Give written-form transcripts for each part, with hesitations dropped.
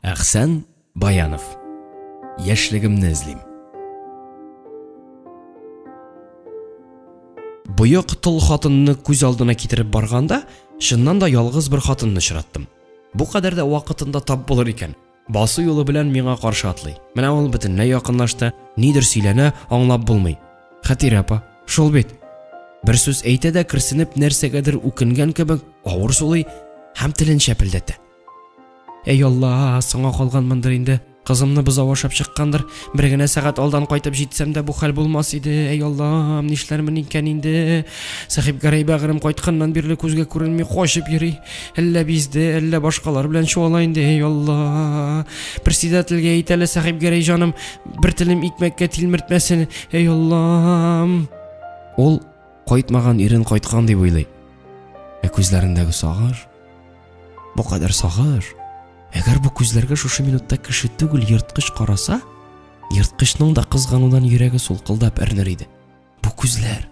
Әхсән Баянов. Яшьлегемне эзлим. Боек тол хатынны күз алдына китереп барганда, чыннан да ялгыз бер хатынны очраттым. Бу кадәр дә вакытында тап булыр икән. Басу юлы белән миңа каршы атлый. Менә ул бөтенләй якынлашты, нидер сөйләнә, аңлап булмый. Хәтирә апа, шул бит. Бер сүз әйтә дә керсенеп нәрсәгәдер үкенгән кебек авыр сулый һәм телен чәпелдәтә. Әй Алла, соңа калганмындыр инде. Кызымны бозау ашап чыккандыр. Бер генә сәгать алдан кайтып җитсәм дә бу хәл булмас иде. Әй Аллам, нишләрмен икән инде? Сәхибгәрәй бәгырем кайтканнан бирле күзгә күренми качып йөри. Әллә бизде, әллә башкалар белән чуала инде. Әй Алла. Председательгә әйт әле, Сәхибгәрәй җаным, бер телем икмәккә тилмертмәсен. Әй Аллам. Ул кайтмаган ирен кайткан дип уйлый. Ә күзләрендәге сагыш, Бу кадәр сагыш. Әгәр бу күзләргә шушы минутта кеше түгел, ерткыч караса, ерткычның да кызганудан йөрәге сулкылдап әрнер иде. Бу күзләр.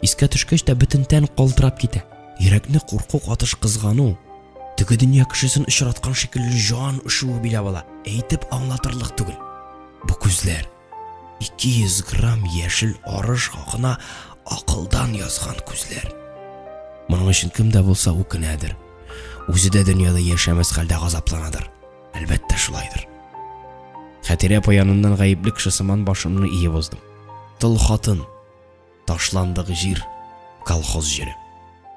Искә төшкәч тә бөтен тән калтырап китә. Йөрәкне курку катыш кызгану, теге дөнья кешесен очраткан шикелле җан өшүе биләп ала. Әйтеп аңлатырлык түгел. Бу күзләр. 200 грамм яшел арыш хакына акылдан язган күзләр. Моның өчен кем дә булса үкенәдер. Үзе дә дөньяда яшәмәс хәлдә газапланадыр. Әлбәттә шулайдыр. Хәтирә апа яныннан гаепле кеше сыман башымны иеп уздым. Тол хатын, ташландык җир, колхоз җире.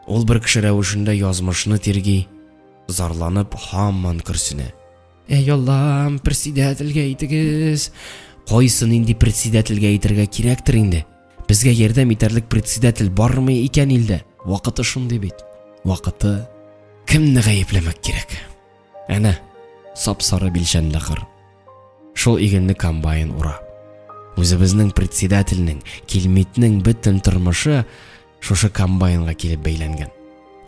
Ул бер кеше рәвешендә язмышны тирги, зарланып һаман көрсенә. Әй Аллам, председательгә әйтегез. Кайсы нинди председательгә әйтергә кирәктер инде? Безгә ярдәм итәрлек председатель бармы икән илдә? Вакыты шундый бит. Вакыты. Кемне гаепләмәк кирәк? Әнә, сап-сары билчәнле кыр. Шул игенне комбайн ура. Үзебезнең председательнең, Килмитнең бөтен тормышы шушы комбайнга килеп бәйләнгән.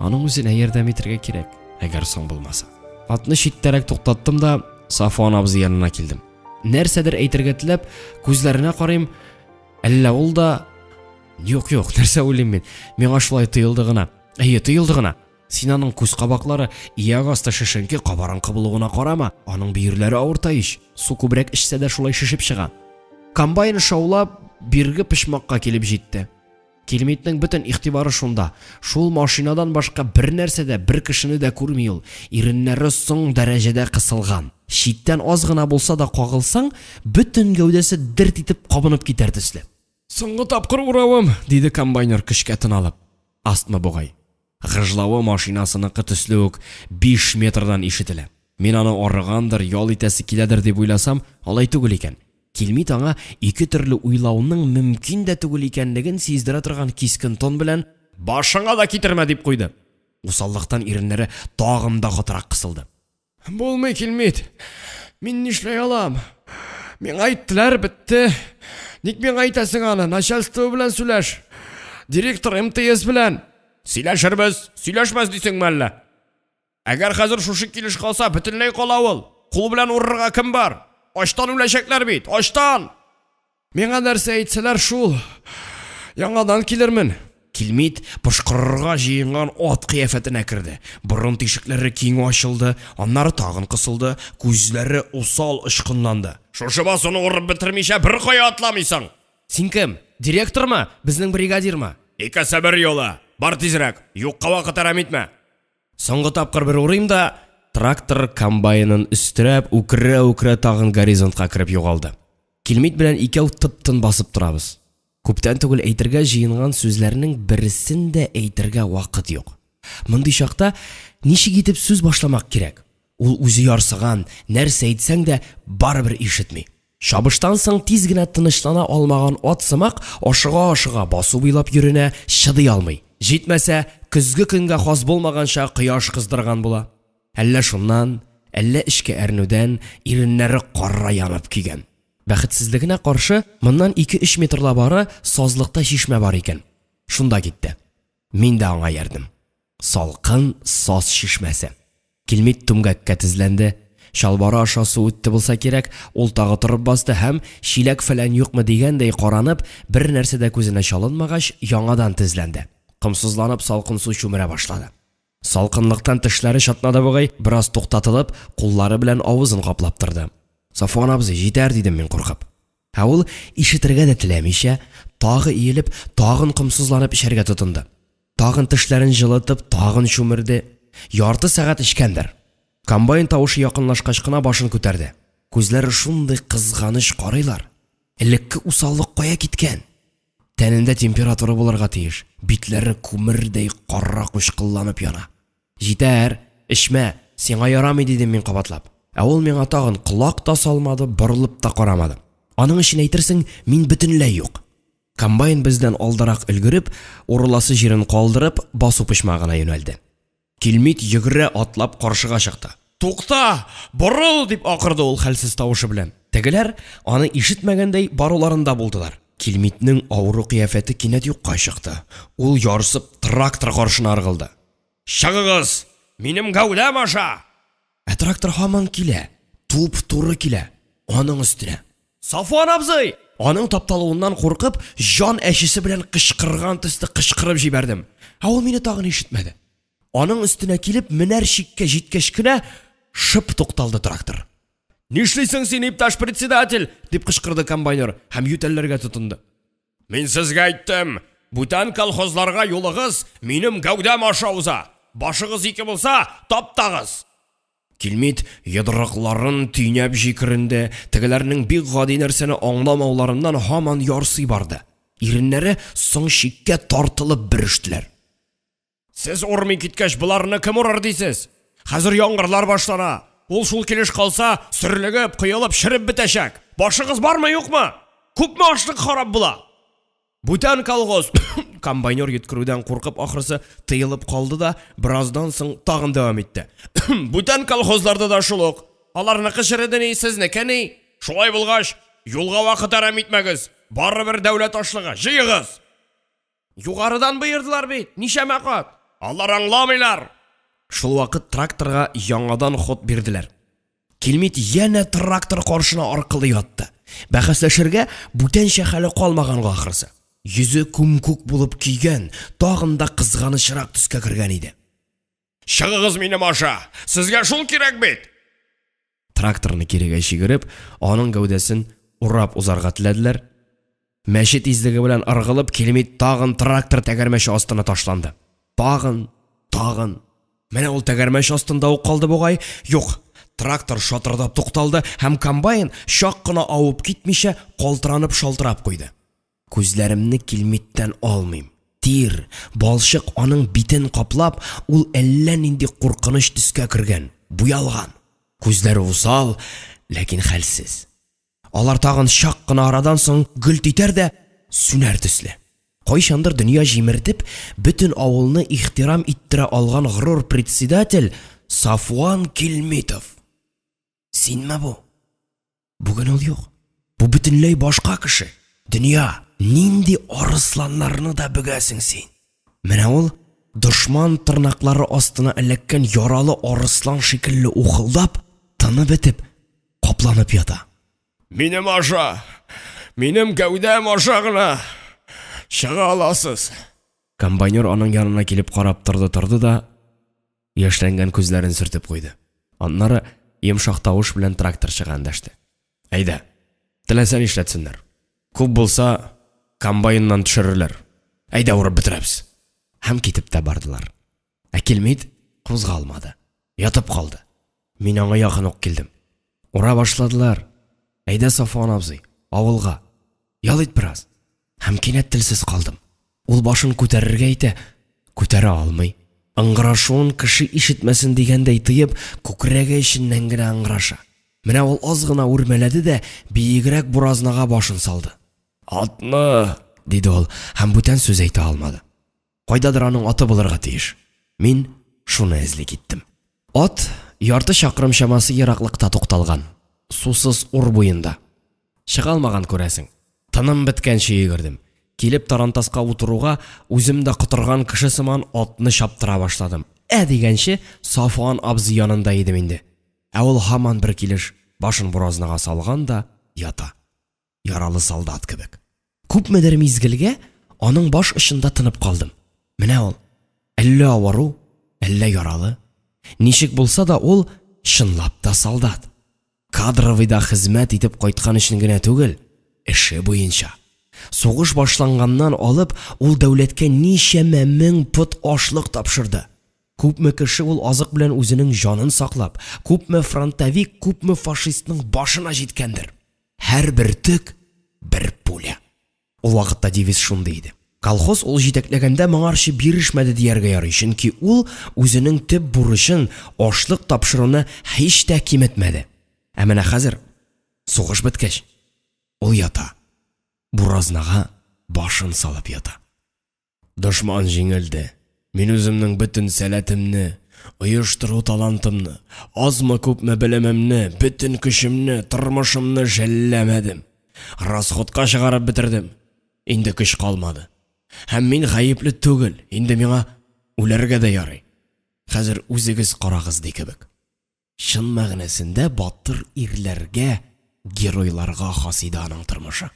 Аның үзенә ярдәм итәргә кирәк, әгәр соң булмаса. Атны читтәрәк туктаттым да Сафуан абзый янына килдем. Нәрсәдер әйтергә теләп, күзләренә карыйм, әллә ул да Юк, юк, нәрсә уйлыйм мин? Миңа шулай тоелды гына. Әйе, тоелды гына. Син аның күз кабаклары, ияк асты шешенке, кабарынкы булуына карама, аның бөерләре авырта ич. Су күбрәк эчсә дә шулай шешеп чыга. Комбайн шаулап, бирге почмакка килеп җитте. Килмитнең бөтен игътибары шунда. Шул машинадан башка бер нәрсә дә, бер кешене дә күрми ул. Иреннәре соң дәрәҗәдә кысылган. Читтән аз гына булса да кагылсаң, бөтен гәүдәсе дерт итеп кабынып китәр төсле. Соңгы тапкыр уравым, диде комбайнер көчкә тын алып. Астма бугай. Гыжлавы машинасыныкы төсле үк 5 метрдан ишетелә. Мин аны арыгандыр, ял итәсе киләдер дип уйласам, алай түгел икән. Килмит аңа ике төрле уйлауның мөмкин дә түгел икәнлеген сиздерә торган кискен тон белән, Башыңа да китермә! дип куйды. Усаллыктан иреннәре тагын да катырак кысылды. Булмый, Килмит. Мин нишләй алам? Миңа әйттеләр, бетте. Ник миңа әйтәсең аны? Начальство белән сөйләш. Директор МТС белән. Сөйләшербез. Сөйләшмәс дисеңме әллә? Әгәр хәзер шушы килеш калса, бөтенләй кала ул. Кул белән урырга кем бар? Ачтан үләчәкләр бит, ачтан! Миңа нәрсә әйтсәләр, шул. Яңадан килермен. Килмит пошкырырга җыенган ат кыяфәтенә керде. Борын тишекләре киң ачылды, аннары тагын кысылды, күзләре усал очкынланды. Шушы басуны урып бетермичә беркая атламыйсың! Син кем? Директормы? Безнең бригадирмы? Икесе берьюлы! Бар тизрәк, юкка вакыт әрәм итмә! Соңгы тапкыр бер урыйм да, трактор комбайнын өстерәп, үкерә-үкерә тагын горизонтка кереп югалды. Килмит белән икәү тып-тын басып торабыз. Күптән түгел әйтергә җыенган сүзләрнең берсен дә әйтергә вакыт юк. Мондый чакта ничек итеп сүз башламак кирәк? Ул үзе ярсыган, нәрсә әйтсәң дә, барыбер ишетми. Чабыштан соң тиз генә тынычлана алмаган ат сымак ашыга-ашыга басу буйлап йөренә, чыдый алмый. Җитмәсә, көзге көнгә хас булмаганча кояш кыздырган була. Әллә шуннан, әллә эчке әрнүдән иреннәре кара янып көйгән. Бәхетсезлегенә каршы, моннан ике-өч метрлап ары сазлыкта чишмә бар икән. Шунда китте. Мин дә аңа иярдем. Салкын саз чишмәсе. Килмит түмгәккә тезләнде. Чалбары аша су үтте булса кирәк, ул тагы торып басты һәм, чиләк-фәлән юкмы дигәндәй каранып, бер нәрсә дә күзенә чалынмагач, яңадан тезләнде. Комсызланып салкын су чүмерә башлады. Салкынлыктан тешләре чатнады бугай, бераз туктатылып, куллары белән авызын каплап торды. Сафуан абзый, җитәр, дидем мин куркып. Ә ул, ишетергә дә теләмичә, тагы иелеп, тагын комсызланып эчәргә тотынды. Тагын тешләрен җылытып, тагын чүмерде. Ярты сәгать эчкәндер. Комбайн тавышы якынлашкач кына башын күтәрде. Күзләре шундый кызганыч карыйлар. Элекке усаллык кая киткән? Тәнендә температура булырга тиеш. Битләре күмердәй кара кучкылланып яна. Җитәр, эчмә, сиңа ярамый, дидем мин кабатлап. Ә ул миңа тагын колак та салмады, борылып та карамады. Аның өчен әйтерсең, мин бөтенләй юк. Комбайн бездән алдарак өлгереп, урыласы җирен калдырып, басу почмагына юнәлде. Килмит йөгерә атлап каршыга чыкты. Тукта! Борыл! дип акырды ул хәлсез тавышы белән. Тегеләр, аны ишетмәгәндәй, баруларында булдылар. Килмитнең авыру кыяфәте кинәт юкка чыкты. Ул ярсып трактор каршына ыргылды. Чыгыгыз! Минем гәүдәм аша! Ә трактор һаман килә, туп-туры килә, аның өстенә. Сафуан абзый! Аның тапталуыннан куркып, җан әчесе белән кычкырган төсле кычкырып җибәрдем. Ә ул мине тагын ишетмәде. Аның өстенә килеп, менәр чиккә җиткәч кенә, шып тукталды трактор. Нишлисең син, иптәш председатель? дип кычкырды комбайнер һәм ютәлләргә тотынды. Мин сезгә әйттем, бүтән колхозларга юлыгыз минем гәүдәм аша уза. Башыгыз ике булса, таптагыз! Килмит йодрыкларын төйнәп җикеренде, тегеләрнең бик гади нәрсәне аңламауларыннан һаман ярсый барды. Иреннәре соң чиккә тартылып бөрештеләр. Сез урмый киткәч, боларны кем урыр дисез? Хәзер яңгырлар башлана. Ул шул килеш калса, сөрлегеп, коелып, череп бетәчәк. Башыгыз бармы, юкмы? Күпме ашлык харап була? Бүтән колхоз! Комбайнер йөткерүдән куркып, ахрысы, тыелып калды да, бераздан соң тагын дәвам итте. Бүтән колхозларда да шул ук. Аларныкы череде ни, сезнеке ни? Шулай булгач, юлга вакыт әрәм итмәгез. Барыбер дәүләт ашлыгы, җыегыз! Югарыдан боердылар бит, ничәмә кат. Алар аңламыйлар. Шул вакыт тракторга яңадан ход бирделәр. Килмит янә трактор каршына аркылы ятты. Бәхәсләшергә бүтәнчә хәле калмаганга ахрысы. Йөзе күм-күк булып көйгән, тагын да кызганычрак төскә кергән иде. Чыгыгыз минем аша! Сезгә шул кирәк бит! Тракторны кирегә чигереп, аның гәүдәсен урап узарга теләделәр. Мәче тизлеге белән ыргылып, Килмит тагын трактор тәгәрмәче астына ташланды. Тагын, тагын. Менә ул тәгәрмәч астында ук калды бугай. Юк, трактор шатырдап тукталды һәм комбайн, чак кына авып китмичә, калтыранып шалтырап куйды. Күзләремне Килмиттән алмыйм. Тир, балчык аның битен каплап, ул әллә нинди куркыныч төскә кергән, буялган. Күзләре усал, ләкин хәлсез. Алар тагын чак кына арадан соң гөлт итәр дә сүнәр төсле. Кайчандыр дөнья җимертеп, бөтен авылны ихтирам иттерә алган горур председатель Сафуан Килмитов. Синме бу? Бүген ул юк. Бу бөтенләй башка кеше. Дөнья, нинди арысланнарны да бөгәсең син. Менә ул дошман тырнаклары астына эләккән яралы арыслан шикелле ухылдап, тыны бетеп, капланып ята. Минем аша, минем гәүдәм аша гына чыга аласыз. Комбайнер аның янына килеп карап торды-торды да, яшьләнгән күзләрен сөртеп куйды. Аннары йомшак тавыш белән тракторчыга эндәште. Әйдә, теләсә нишләтсеннәр. Күп булса, комбайннан төшерерләр. Әйдә урып бетерәбез. Һәм китеп тә бардылар. Ә Килмит кузгалмады. Ятып калды. Мин аңа якын ук килдем. Ура башладылар. Әйдә, Сафуан абзый, авылга. Ял ит бераз. Һәм кинәт телсез калдым. Ул башын күтәрергә итә, күтәрә алмый. Ыңгырашуын кеше ишетмәсен дигәндәй тыеп, күкрәге эченнән генә ыңгыраша. Менә ул аз гына үрмәләде дә, биегрәк буразнага башын салды. Атны! диде ул һәм бүтән сүз әйтә алмады. Кайдадыр аның аты булырга тиеш. Мин шуны эзли киттем. Ат ярты чакрым чамасы ераклыкта тукталган. Сусыз ур буенда. Чыга алмаган күрәсең. Тыным беткәнче йөгердем. Килеп тарантаска утыруга, үзем дә котырган кеше сыман атны чаптыра башладым. Ә дигәнче, Сафуан абзый янында идем инде. Ә ул һаман бер килеш башын буразнага салган да ята. Яралы солдат кебек. Күпмедер мизгелгә аның баш очында тынып калдым. Менә ул. Әллә авыру, Әллә яралы? Ничек булса да ул чынлап та солдат. Кадровыйда хезмәт итеп кайткан өчен генә түгел, эше буенча. Сугыш башланганнан алып, ул дәүләткә ничәмә мең пот ашлык тапшырды. Күпме кеше ул азык белән үзенең җанын саклап, күпме фронтовик, күпме фашистның башына җиткәндер. Һәр бөртек бер пуля. Ул вакытта девиз шундый иде. Колхоз ул җитәкләгәндә моңарчы бирешмәде дияргә ярый, чөнки ул үзенең төп бурычын, ашлык тапшыруны һич тә киметмәде. Ә менә хәзер, сугыш беткәч, ул ята. Буразнага башын салып ята. Дошман җиңелде. Мин үземнең бөтен сәләтемне, оештыру талантымны, азмы-күпме белемемне, бөтен көчемне, тормышымны жәлләмәдем. Расходка чыгарып бетердем. Инде көч калмады. Һәм мин гаепле түгел, инде миңа үләргә дә ярый. Хәзер үзегез карагыз, ди кебек. Чын мәгънәсендә батыр ирләргә, геройларга хас иде аның тормышы.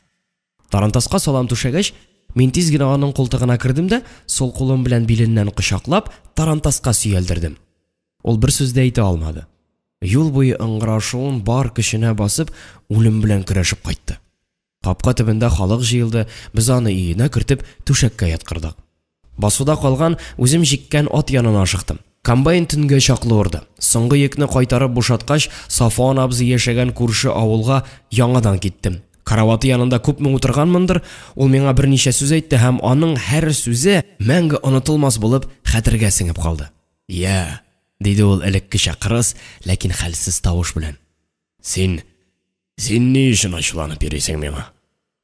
Тарантаска салам түшәгәч, мин тиз генә аның култыгына кердем дә, сул кулым белән биленнән кочаклап, тарантаска сөялдердем. Ул бер сүз дә әйтә алмады. Юл буе ыңгырашуын бар көченә басып, үлем белән көрәшеп кайтты. Капка төбендә халык җыелды, без аны өенә кертеп, түшәккә яткырдык. Басуда калган, үзем җиккән ат янына ашыктым. Комбайн төнгә чаклы урды. Соңгы йөкне кайтарып бушаткач, Сафуан абзый яшәгән күрше авылга яңадан киттем. Караваты янында күпме утырганмындыр, ул миңа берничә сүз әйтте һәм аның һәр сүзе мәңге онытылмас булып хәтергә сеңеп калды. Йә, диде ул элеккечә кырыс, ләкин хәлсез тавыш белән. Син, син ни өчен ачуланып йөрисең миңа?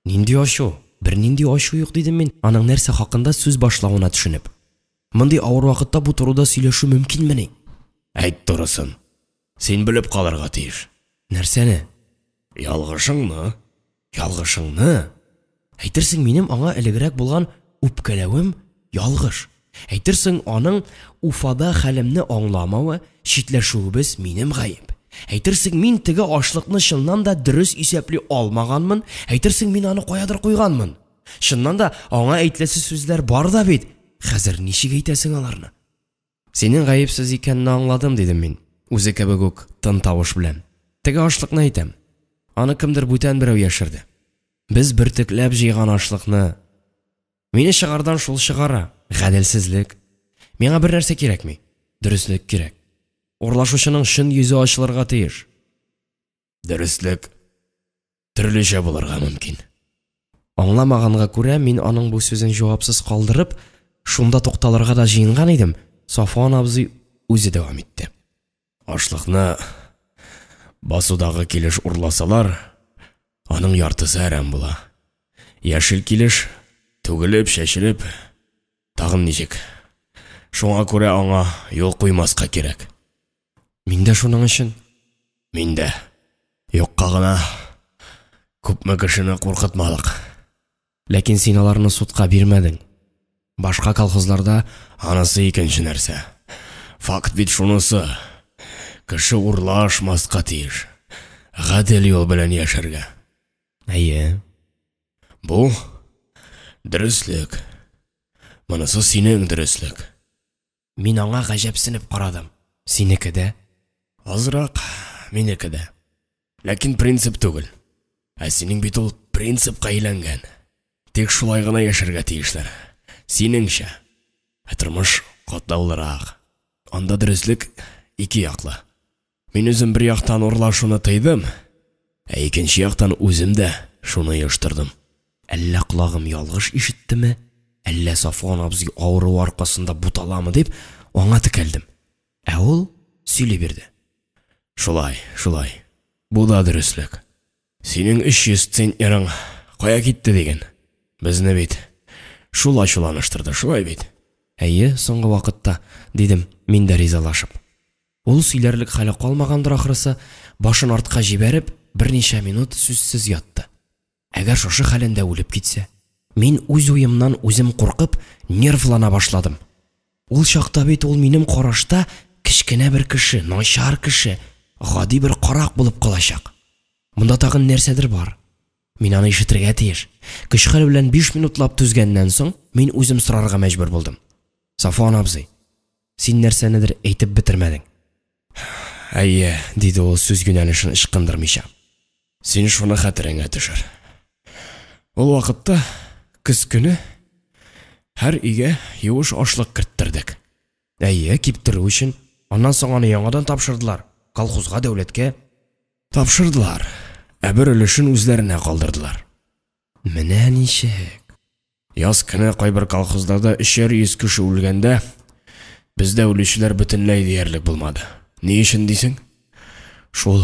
Нинди ачу? Бернинди ачу юк, дидем мин, аның нәрсә хакында сүз башлавына төшенеп. Мондый авыр вакытта бу турыда сөйләшү мөмкинмени? Әйт турысын. Син белеп калырга тиеш. Нәрсәне? Ялгышыңны. Ялгышыңны? Әйтерсең, минем аңа элегрәк булган үпкәләвем ялгыш. Әйтерсең, аның Уфада хәлемне аңламавы, читләшүебез минем гаеп. Әйтерсең, мин теге ашлыкны чыннан да дөрес исәпли алмаганмын, әйтерсең, мин аны каядыр куйганмын. Чыннан да, аңа әйтеләсе сүзләр бар да бит. Хәзер ничек әйтәсең аларны? Синең гаепсез икәнне аңладым, дидем мин, үзе кебек үк тын тавыш белән. Теге ашлыкны әйтәм. Аны кемдер бүтән берәү яшерде. Без бөртекләп җыйган ашлыкны. Мине чыгардан шул чыгара. Гаделсезлек. Миңа бер нәрсә кирәкми. Дөреслек кирәк. Урлашучының чын йөзе ачылырга тиеш. Дөреслек төрлечә булырга мөмкин. Аңламаганга күрә мин аның бу сүзен җавапсыз калдырып, шунда тукталырга да җыенган идем, Сафуан абзый үзе дәвам итте. Ашлыкны басудагы килеш урласалар, аның яртысы әрәм була. Яшел килеш түгелеп, чәчелеп, тагын ничек. Шуңа күрә аңа юл куймаска кирәк. Мин дә шуның өчен. Мин дә. Юкка гына күпме кешене куркытмадык. Ләкин син аларны судка бирмәдең. Башка колхозларда анысы икенче нәрсә. Факт бит шунысы. Кеше урлашмаска тиеш. Гадел юл белән яшәргә. Әйе. Бу дөреслек. Монысы синең дөреслек. Мин аңа гаҗәпсенеп карадым. Синеке дә? Азрак минеке дә. Ләкин принцип түгел. Ә синең бит ул принципка әйләнгән. Тик шулай гына яшәргә тиешләр. Синеңчә. Ә тормыш катлаулырак. Анда дөреслек ике яклы. Мин үзем бер яктан урлашуны тыйдым, ә икенче яктан үзем дә шуны оештырдым. Әллә колагым ялгыш ишеттеме, әллә Сафуан абзый авыруы аркасында буталамы дип, аңа текәлдем. Ә ул сөйли бирде. Шулай, шулай. Бу да дөреслек. Синең 300 центнерың кая китте диген? Безне бит шул ачуланыштырды, шулай бит? Әйе, соңгы вакытта, дидем, мин дә ризалашып. Ул сөйләрлек хәле калмагандыр ахрысы, башын артка җибәреп, берничә минут сүзсез ятты. Әгәр шушы хәлендә үлеп китсә? Мин үз уемнан үзем куркып, нервлана башладым. Ул чакта бит ул минем карашта кечкенә бер кеше, начар кеше, гади бер карак булып калачак. Монда тагын нәрсәдер бар. Мин аны ишетергә тиеш. Көч-хәл белән 5 минутлап түзгәннән соң, мин үзем сорарга мәҗбүр булдым. Сафуан абзый, Син нәрсәнедер әйтеп бетермәдең. Әйе, диде ул сүз юнәлешен ычкындырмыйча. Син шуны хәтереңә төшер. Ул вакытта көз көне һәр өйгә юеш ашлык керттердек. Әйе, киптерү өчен. Аннан соң аны яңадан тапшырдылар. Колхозга, дәүләткә. Тапшырдылар, ә бер өлешен үзләренә калдырдылар. Менә ничек. Яз көне кайбер колхозларда өчәр йөз кеше үлгәндә, бездә үлүчеләр бөтенләй диярлек булмады. Ни өчен дисең? Шул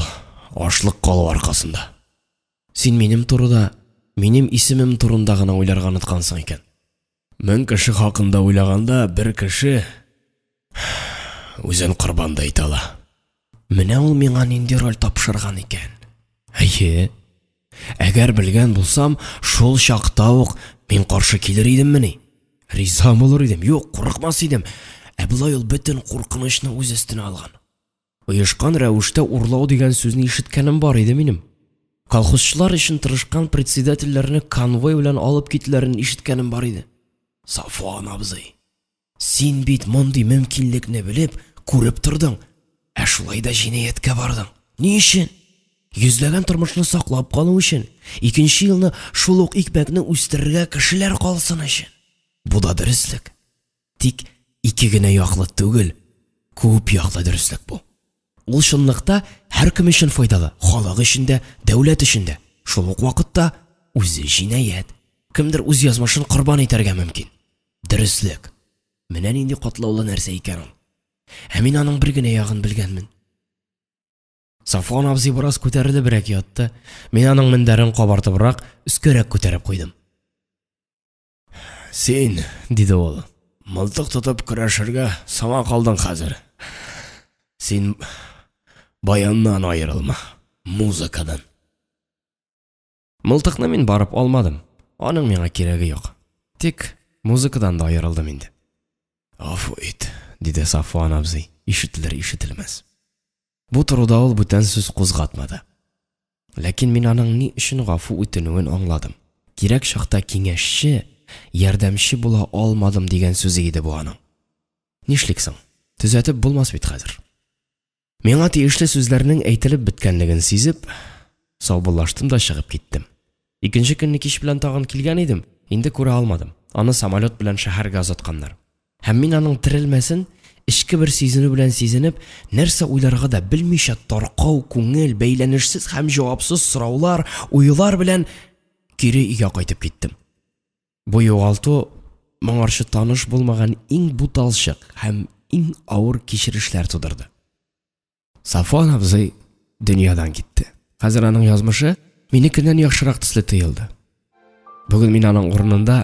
ашлык калу аркасында. Син минем турыда, минем исемем турында гына уйларга оныткансың икән. Мең кеше хакында уйлаганда, бер кеше үзен корбан да итә ала. Менә ул миңа нинди роль тапшырган икән. Әйе. Әгәр белгән булсам, шул чакта ук мин каршы килер идеммени? Риза булыр идем. Юк, курыкмас идем. Ә болай ул бөтен куркынычны үз өстенә алган. Оешкан рәвештә урлау дигән сүзне ишеткәнем бар иде минем. Колхозчылар өчен тырышкан председательләрне конвой белән алып китүләрен ишеткәнем бар иде. Сафуан абзый. Син бит мондый мөмкинлекне белеп, күреп тордың, ә шулай да җинаятькә бардың. Ни өчен? Йөзләгән тормышны саклап калу өчен, икенче елны шул ук икмәкне үстерергә кешеләр калсын өчен. Бу да дөреслек. Тик ике генә яклы түгел, күп яклы дөреслек бу. Ул чынлыкта һәркем өчен файдалы, халык өчен дә, дәүләт өчен дә. Шул ук вакытта үзе җинаять. Кемдер үз язмышын корбан итәргә мөмкин. Дөреслек. Менә нинди катлаулы нәрсә икән ул. Ә мин аның бер генә ягын белгәнмен. Сафуан абзый бераз күтәрелебрәк ятты. Мин аның мендәрен кабартыбрак, өскәрәк күтәреп куйдым. Син, диде ул, мылтык тотып көрәшергә соңа калдың хәзер. Син баяннан аерылма, музыкадан. Мылтыкны мин барып алмадым. Аның миңа кирәге юк. Тик музыкадан да аерылдым инде. Гафу ит, диде Сафуан абзый, ишетелер-ишетелмәс. Бу турыда ул бүтән сүз кузгатмады. Ләкин мин аның ни өчен гафу үтенүен аңладым. Кирәк чакта киңәшче, ярдәмче була алмадым дигән сүзе иде бу аның. Нишлик соң? Төзәтеп булмас бит хәзер. Миңа тиешле сүзләрнең әйтелеп беткәнлеген сизеп, саубуллаштым да чыгып киттем. Икенче көнне кич белән тагын килгән идем, инде күрә алмадым. Аны самолет белән шәһәргә озатканнар. Һәм мин аның терелмәсен эчке бер сизенү белән сизенеп, нәрсә уйларга да белмичә, таркау күңел, бәйләнешсез һәм җавапсыз сораулар, уйлар белән кире өйгә кайтып киттем. Бу югалту моңарчы таныш булмаган иң буталчык һәм иң авыр кичерешләр тудырды. Сафуан абзый дөньядан китте. Хәзер аның язмышы минекеннән яхшырак төсле тоелды. Бүген мин аның урынында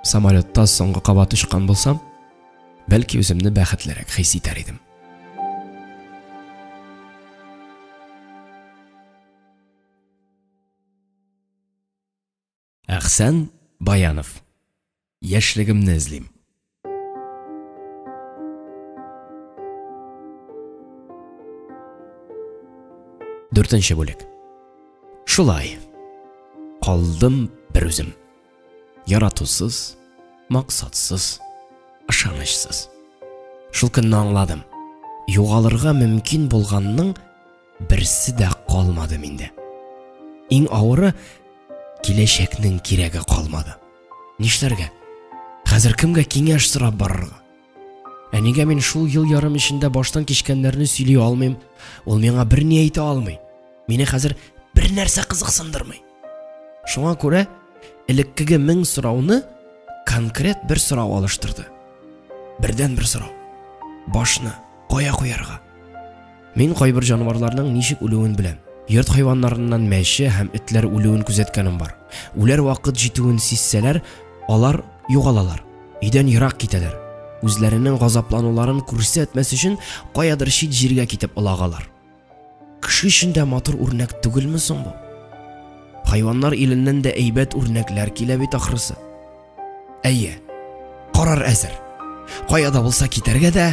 самолетта соңгы кабат очкан булсам, бәлки үземне бәхетлерәк хис итәр идем. Әхсән Баянов. Яшьлегемне эзлим. Дүртенче бүлек. Шулай. Калдым бер үзем. Яратусыз, максатсыз, ышанычсыз. Шул көнне аңладым. Югалырга мөмкин булганның берсе дә калмады миндә. Иң авыры киләчәкнең кирәге калмады. Нишләргә? Хәзер кемгә киңәш сорап барырга? Ә нигә мин шул ел ярым эчендә баштан кичкәннәрне сөйли алмыйм? Ул миңа берни әйтә алмый. Мине хәзер бер нәрсә кызыксындырмый. Шуңа күрә элеккеге мең сорауны конкрет бер сорау алыштырды. Бердән бер сорау. Башны кая куярга? Мин кайбер җанварларның ничек үлүен беләм. Йорт хайваннарыннан мәче һәм этләр үлүен күзәткәнем бар. Үләр вакыт җитүен сизсәләр, алар югалалар. Өйдән ерак китәләр. Үзләренең газаплануларын күрсәтмәс өчен каядыр чит җиргә китеп олагалар. Кеше өчен дә матур үрнәк түгелме соң бу? Хайваннар иленнән дә әйбәт үрнәкләр килә бит ахрысы. Әйе, карар әзер. Кая да булса китәргә дә,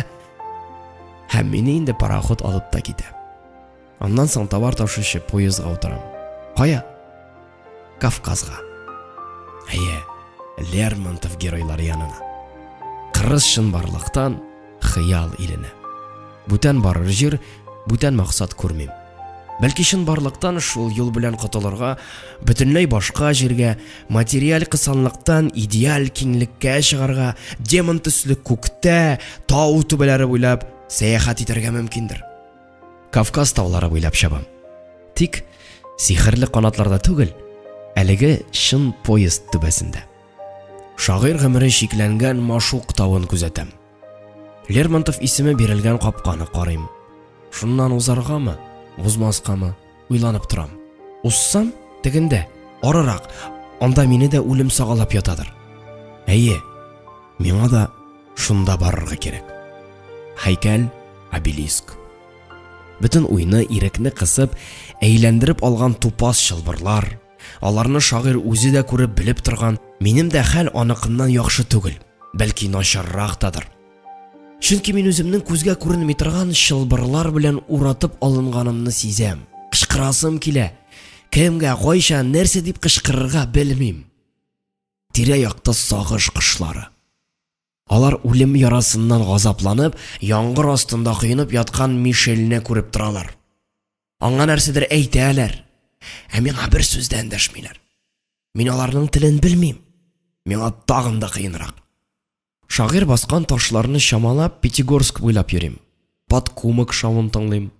һәм мине инде пароход алып та китә. Аннан соң товар ташучы поездга утырам. Кая? Кавказга. Әйе, Лермонтов геройлары янына. Кырыс чынбарлыктан, Хыял иленә. Бүтән барыр җир, бүтән максат күрмим. Бәлки чынбарлыктан шул юл белән котылырга, бөтенләй башка җиргә, материаль кысанлыктан идеаль киңлеккә чыгарга, демон төсле күктә, тау түбәләре буйлап сәяхәт итәргә мөмкиндер. Кавказ таулары буйлап чабам. Тик сихерле канатларда түгел, әлеге чын поезд түбәсендә. Шагыйрь гомере чикләнгән Машук тавын күзәтәм. Лермонтов исеме бирелгән капканы карыйм. Шуннан узаргамы, узмаскамы, уйланып торам. Узсам, тегендә, арырак, анда мине дә үлем сагалап ятадыр. Әйе, миңа да шунда барырга кирәк. Һәйкәл, обелиск. Бөтен уйны, ирекне кысып, әйләндереп алган тупас чылбырлар. Аларны шагыйрь үзе дә күреп белеп торган, минем дә хәл аныкыннан яхшы түгел, бәлки начаррак тадыр. Чөнки мин үземнең күзгә күренми торган чылбырлар белән уратып алынганымны сизәм. Кычкырасым килә. Кемгә, кайчан, нәрсә дип кычкырырга белмим. Тирә-якта сагыш кошлары. Алар үлем ярасыннан газапланып, яңгыр астында коенып яткан Мишельне күреп торалар. Аңа нәрсәдер әйтәләр, ә миңа бер сүз дә эндәшмиләр. Мин аларның телен белмим. Миңа тагын да кыенрак. Шагыйрь баскан ташларны чамалап, Пятигорск буйлап йөрим. Подкумок шавын тыңлыйм.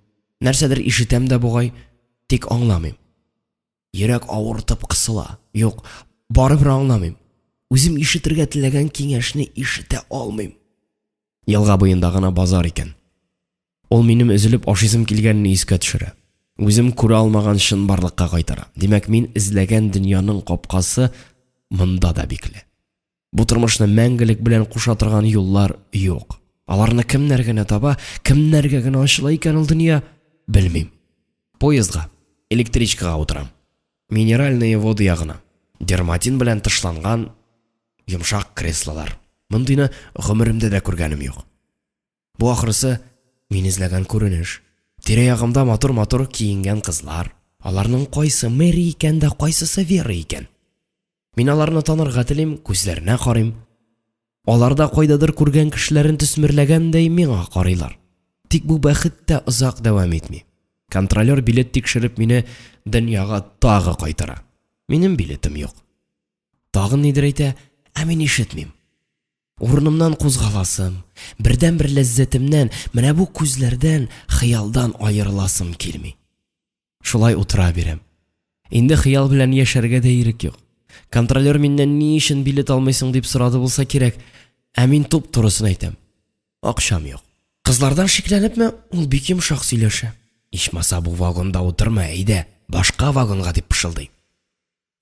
Нәрсәдер ишетәм дә бугай, тик аңламыйм. Йөрәк авыртып кысыла. Юк, барыбер аңламыйм. Үзем ишетергә теләгән киңәшне ишетә алмыйм. Елга буенда гына базар икән. Ул минем өзелеп ашыйсым килгәнне искә төшерә. Үзем күрә алмаган чынбарлыкка кайтара. Димәк, мин эзләгән дөньяның капкасы монда да бикле. Бу тормышны мәңгелек белән куша торган юллар юк. Аларны кемнәр генә таба, кемнәргә генә ачыла икән ул дөнья, белмим. Поездга, электричкага утырам. Минеральные воды ягына. Дерматин белән тышланган йомшак креслолар. Мондыйны гомеремдә дә күргәнем юк. Бу ахрысы мин эзләгән күренеш. Тирә-ягымда матур-матур киенгән кызлар. Аларның кайсы Мэри икән дә, кайсысы Вера икән? Мин аларны танырга телим, күзләренә карыйм. Алар да кайдадыр күргән кешеләрен төсмерләгәндәй миңа карыйлар. Тик бу бәхет тә озак дәвам итми. Контролер билет тикшереп мине дөньяга тагы кайтара. Минем билетым юк. Тагын нидер әйтә, ә мин ишетмим. Урынымнан кузгаласым, бердәнбер ләззәтемнән, менә бу күзләрдән, хыялдан аерыласым килми. Шулай утыра бирәм. Инде хыял белән яшәргә дә ирек юк. Контролер миннән ни өчен билет алмыйсың дип сорады булса кирәк, ә мин туп-турысын әйтәм. Акчам юк. Кызлардан шикләнепме, ул бик йомшак сөйләшә. Ичмаса бу вагонда утырма, әйдә, башка вагонга дип пышылдый.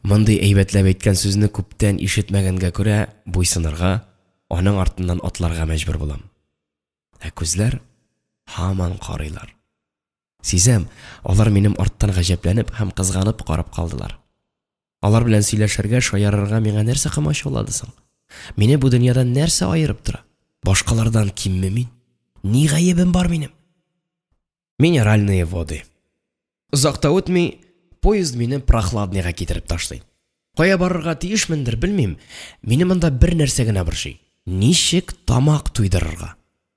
Мондый әйбәтләп әйткән сүзне күптән ишетмәгәнгә күрә, буйсынырга, аның артыннан атларга мәҗбүр булам. Ә күзләр һаман карыйлар. Сизәм, алар минем арттан гаҗәпләнеп һәм кызганып карап калдылар. Алар белән сөйләшергә, шаярырга миңа нәрсә комачаулады соң? Мине бу дөньядан нәрсә аерып тора? Башкалардан кимме мин? Ни гаебем бар минем? Минеральные воды. Озак та үтми, поезд мине Прохладныйга китереп ташлый. Кая барырга тиешмендер, белмим. Мине монда бер нәрсә генә борчый. Ничек тамак туйдырырга?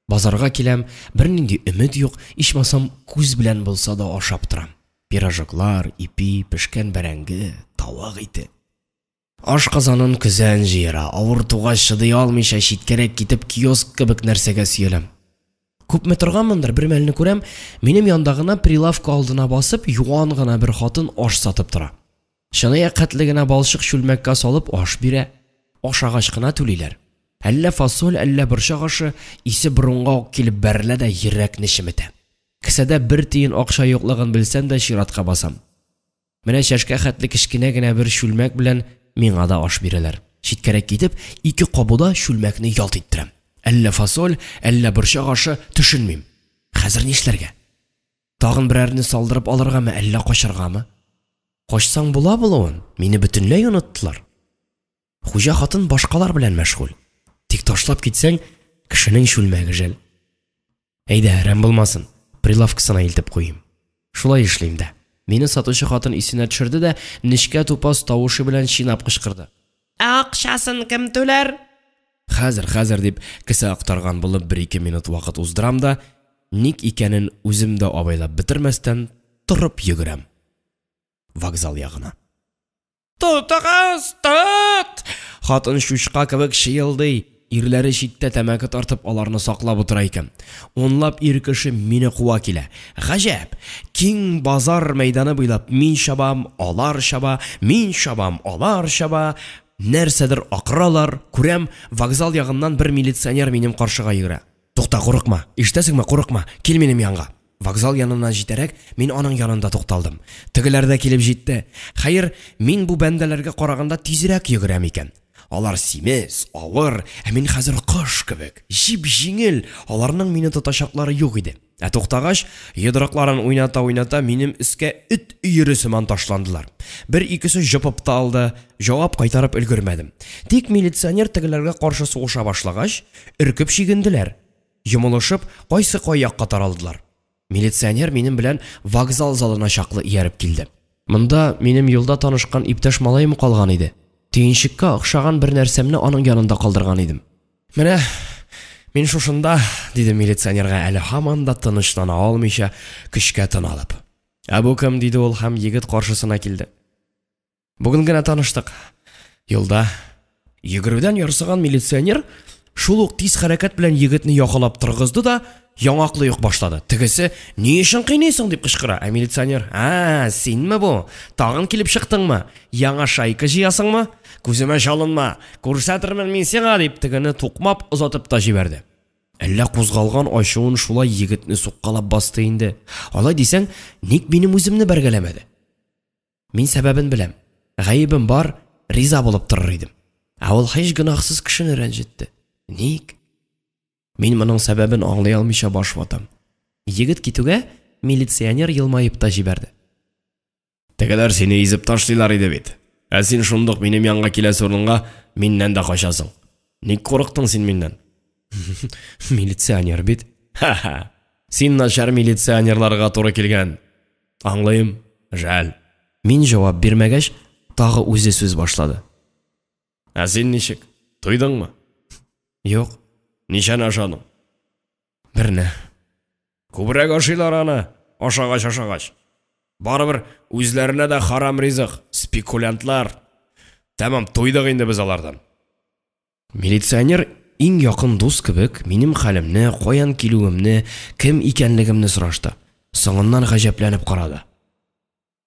Базарга киләм, бернинди өмет юк, ичмасам күз белән булса да ашап торам. Пирожоклар, ипи, пешкән бәрәңге, тавык ите. Аш казанын көзән җыера, авыртуга чыдый алмыйча читкәрәк китеп киоск кебек нәрсәгә сөяләм. Күпме торганмындыр, бер мәлне күрәм, минем янда гына прилавка алдына басып, юан гына бер хатын аш сатып тора. Чынаяк хәтле генә балчык чүлмәккә салып аш бирә. Ашагач кына түлиләр. Әллә фасоль, әллә борчак ашы, исе борынга ук килеп бәрелә дә йөрәкне чеметә. Кесәдә бер тиен акча юклыгын белсәм дә чиратка басам. Менә чәшкә хәтле кечкенә генә бер чүлмәк белән миңа да аш бирәләр. Читкәрәк китеп, ике кабуда чүлмәкне ялт иттерәм. Әллә фасоль, әллә борчак ашы, төшенмим. Хәзер нишләргә? Тагын берәрне салдырып алыргамы, әллә качаргамы? Качсаң була булуын, мине бөтенләй оныттылар. Хуҗа хатын башкалар белән мәшгуль. Тик ташлап китсәң, кешенең чүлмәге жәл. Әйдә, әрәм булмасын, прилавкасына илтеп куйыйм. Шулай эшлим дә. Мине сатучы хатын исенә төшерде дә, нечкә тупас тавышы белән чинап кычкырды. Ә акчасын кем түләр? Хәзер, хәзер дип, кесә актарган булып бер-ике минут вакыт уздырам да, ник икәнен үзем дә абайлап бетермәстән, торып йөгерәм. Вокзал ягына. Тотыгыз, тот! Хатын чучка кебек чыелдый. Ирләре читтә тәмәке тартып аларны саклап утыра икән. Унлап ир кеше мине куа килә. Гаҗәп! Киң базар мәйданы буйлап мин чабам, алар чаба, мин чабам, алар чаба. Нәрсәдер акыралар, күрәм, вокзал ягыннан бер милиционер минем каршыга йөгерә. Тукта, курыкма, ишетәсеңме, курыкма, кил минем янга. Вокзал янына җитәрәк, мин аның янында тукталдым. Тегеләр дә килеп җитте. Хәер, мин бу бәндәләргә караганда тизрәк йөгерәм икән. Алар симез, авыр, ә мин хәзер кош кебек, җип-җиңел, аларның мине тотачаклары юк иде. Ә туктагач, йодрыкларын уйната-уйната минем өскә эт өере сыман ташландылар. Бер-икесе җопып та алды, җавап кайтарып өлгермәдем. Тик милиционер тегеләргә каршы сугыша башлагач, өркеп чигенделәр. Йомылышып, кайсы кай якка таралдылар. Милиционер минем белән вокзал залына чаклы ияреп килде. Монда минем юлда танышкан иптәш малаем калган иде. Төенчеккә охшаган бер нәрсәмне аның янында калдырган идем. Менә мин шушында, дидем милиционерга әле һаман да тынычлана алмыйча, көчкә тын алып. Ә бу кем, диде ул һәм егет каршысына килде. Бүген генә таныштык. Юлда. Йөгерүдән ярсыган милиционер шул ук тиз хәрәкәт белән егетне якалап торгызды да, яңаклый ук башлады. Тегесе, ни өчен кыйныйсың, дип кычкыра. Ә милиционер, ә, синме бу? Тагын килеп чыктыңмы? Яңа шайка җыясыңмы? Күземә чалынма, күрсәтермен мин сиңа, дип тегене тукмап озатып та җибәрде. Әллә кузгалган ачуын шулай егетне суккалап басты инде. Алай дисәң, ник минем үземне бәргәләмәде? Мин сәбәбен беләм. Гаебем бар, риза булып торыр идем. Ә ул һич гөнаһсыз кешене рәнҗетте. Ник? Мин моның сәбәбен аңлый алмыйча баш ватам. Егет китүгә, милиционер елмаеп та җибәрде. Тегеләр сине изеп ташлыйлар иде бит. Ә син шундук минем янга киләсе урынга миннән дә качасың. Ник курыктың син миннән? Милиционер бит. Ха-ха. Син начар милиционерларга туры килгән. Аңлыйм, жәл. Мин җавап бирмәгәч, тагы үзе сүз башлады. Ә син ничек? Туйдыңмы? Юк. Ничәне ашадың? Берне. Күбрәк ашыйлар аны, ашагач-ашагач. Барыбер үзләренә дә харам ризык, спекулянтлар. Тәмам туйдык инде без алардан. Милиционер иң якын дус кебек минем хәлемне, каян килүемне, кем икәнлегемне сорашты. Соңыннан гаҗәпләнеп карады.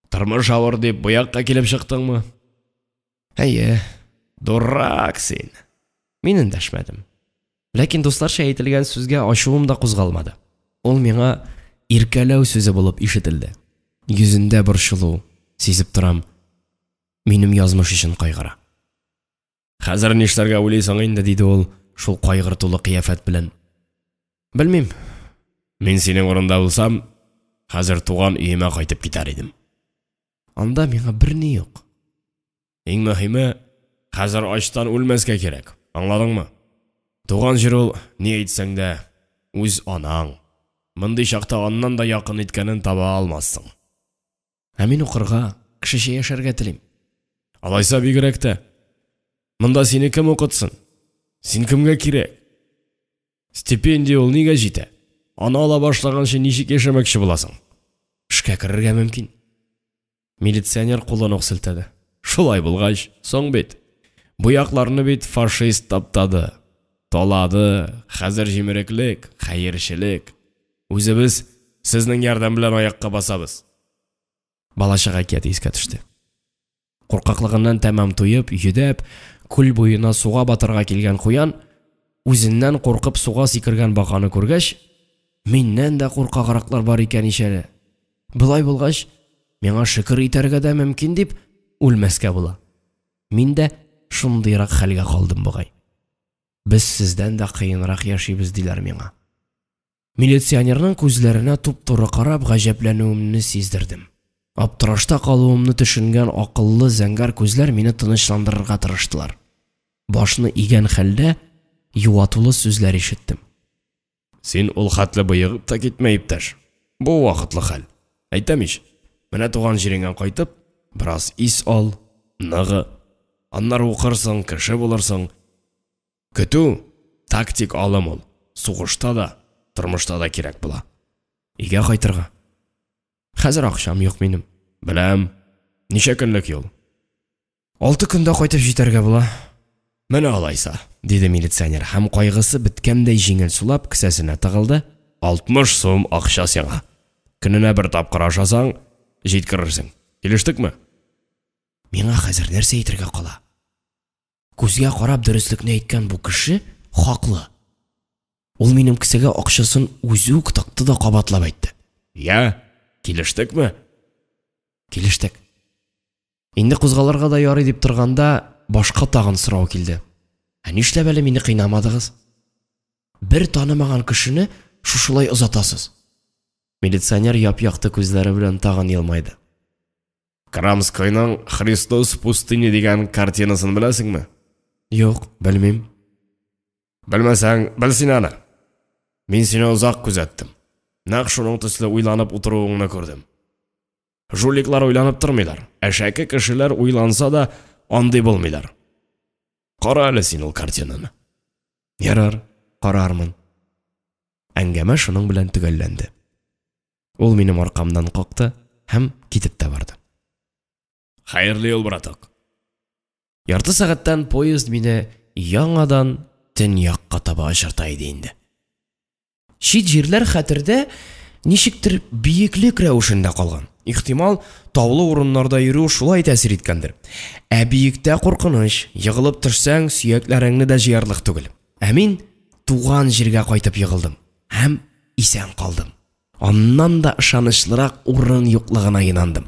Тормыш авыр дип бу якка килеп чыктыңмы? Әйе. Дурак син. Мин эндәшмәдем. Ләкин дусларча әйтелгән сүзгә ачуым да кузгалмады. Ул миңа иркәләү сүзе булып ишетелде. Йөзендә борчылу сизеп торам. Минем язмыш өчен кайгыра. Хәзер нишләргә уйлыйсың инде, диде ул шул кайгыртулы кыяфәт белән. Белмим. Мин синең урында булсам, хәзер туган өемә кайтып китәр идем. Анда миңа берни юк. Иң мөһиме, хәзер ачтан үлмәскә кирәк. Аңладыңмы? Туган җир ул, ни әйтсәң дә, үз анаң. Мондый чакта аннан да якын иткәнен таба алмассың. Ә мин укырга, кешечә яшәргә телим. Алайса бигрәк тә. Монда сине кем укытсын? Син кемгә кирәк? Стипендия ул нигә җитә? Аны ала башлаганчы ничек яшәмәкче буласың? Эшкә керергә мөмкин. Милиционер кулын ук селтәде. Шулай булгач, соң бит. Бу якларны бит фашист таптады. Талады, хәзер җимереклек, хәерчелек. Үзебез сезнең ярдәм белән аякка басабыз. Балачак әкияте искә төште. Куркаклыгыннан тәмам туеп, йөдәп, күл буена суга батырга килгән куян, үзеннән куркып суга сикергән баканы күргәч, миннән дә куркаграклар бар икән ич әле. Болай булгач, миңа шөкер итәргә дә мөмкин дип, үлмәскә була. Мин дә шундыйрак хәлгә калдым бугай. Без сездән дә кыенрак яшибез, диләр миңа. Милиционерның күзләренә туп-туры карап, гаҗәпләнүемне сиздердем. Аптырашта калуымны төшенгән акыллы зәңгәр күзләр мине тынычландырырга тырыштылар. Башны игән хәлдә юатулы сүзләр ишеттем. Син ул хәтле боегып та китмә, иптәш. Бу вакытлы хәл. Әйтәм ич, менә туган җиреңә кайтып, бераз ис ал, ныгы. Аннары укырсың, кеше булырсың. Көтү, тактик алым ул. Сугышта да, тормышта да кирәк була. Өйгә кайтырга. Хәзер акчам юк минем. Беләм. Ничә көнлек юл? Алты көндә кайтып җитәргә була. Менә алайса, диде милиционер һәм кайгысы беткәндәй җиңел сулап кесәсенә тыгылды. 60 сум акча сиңа. Көненә бер тапкыр ашасаң, җиткерерсең. Килештекме? Миңа хәзер нәрсә әйтергә кала? Күзгә карап дөреслекне әйткән бу кеше хаклы. Ул минем кесәгә акчасын үзе үк тыкты да кабатлап әйтте. Я, килештекме? Килештек. Инде кузгалырга да ярый дип торганда, башка тагын сорау килде. Ә нишләп әле мине кыйнамадыгыз? Бер танымаган кешене шушылай озатасыз. Милиционер яп-якты күзләре белән тагын елмайды. Крамскойның Христос в пустыне дигән картинасын беләсеңме? Юк, белмим. Белмәсәң, бел син аны. Мин сине озак күзәттем. Нәкъ шуның төсле уйланып утыруыңны күрдем. Жуликлар уйланып тормыйлар. Әшәке кешеләр уйланса да, андый булмыйлар. Кара әле син ул картинаны. Ярар, карармын. Әңгәмә шуның белән төгәлләнде. Ул минем аркамдан какты һәм китеп тә барды. Хәерле юл, браток. Ярты сәгатьтән поезд мине яңадан төньякка таба очырта иде инде. Чит җирләр хәтердә ничектер биеклек рәвешендә калган. Ихтимал, таулы урыннарда йөрү шулай тәэсир иткәндер. Ә биектә куркыныч, егылып төшсәң, сөякләреңне дә җыярлык түгел. Ә мин туган җиргә кайтып егылдым һәм исән калдым. Аннан да ышанычлырак урын юклыгына инандым.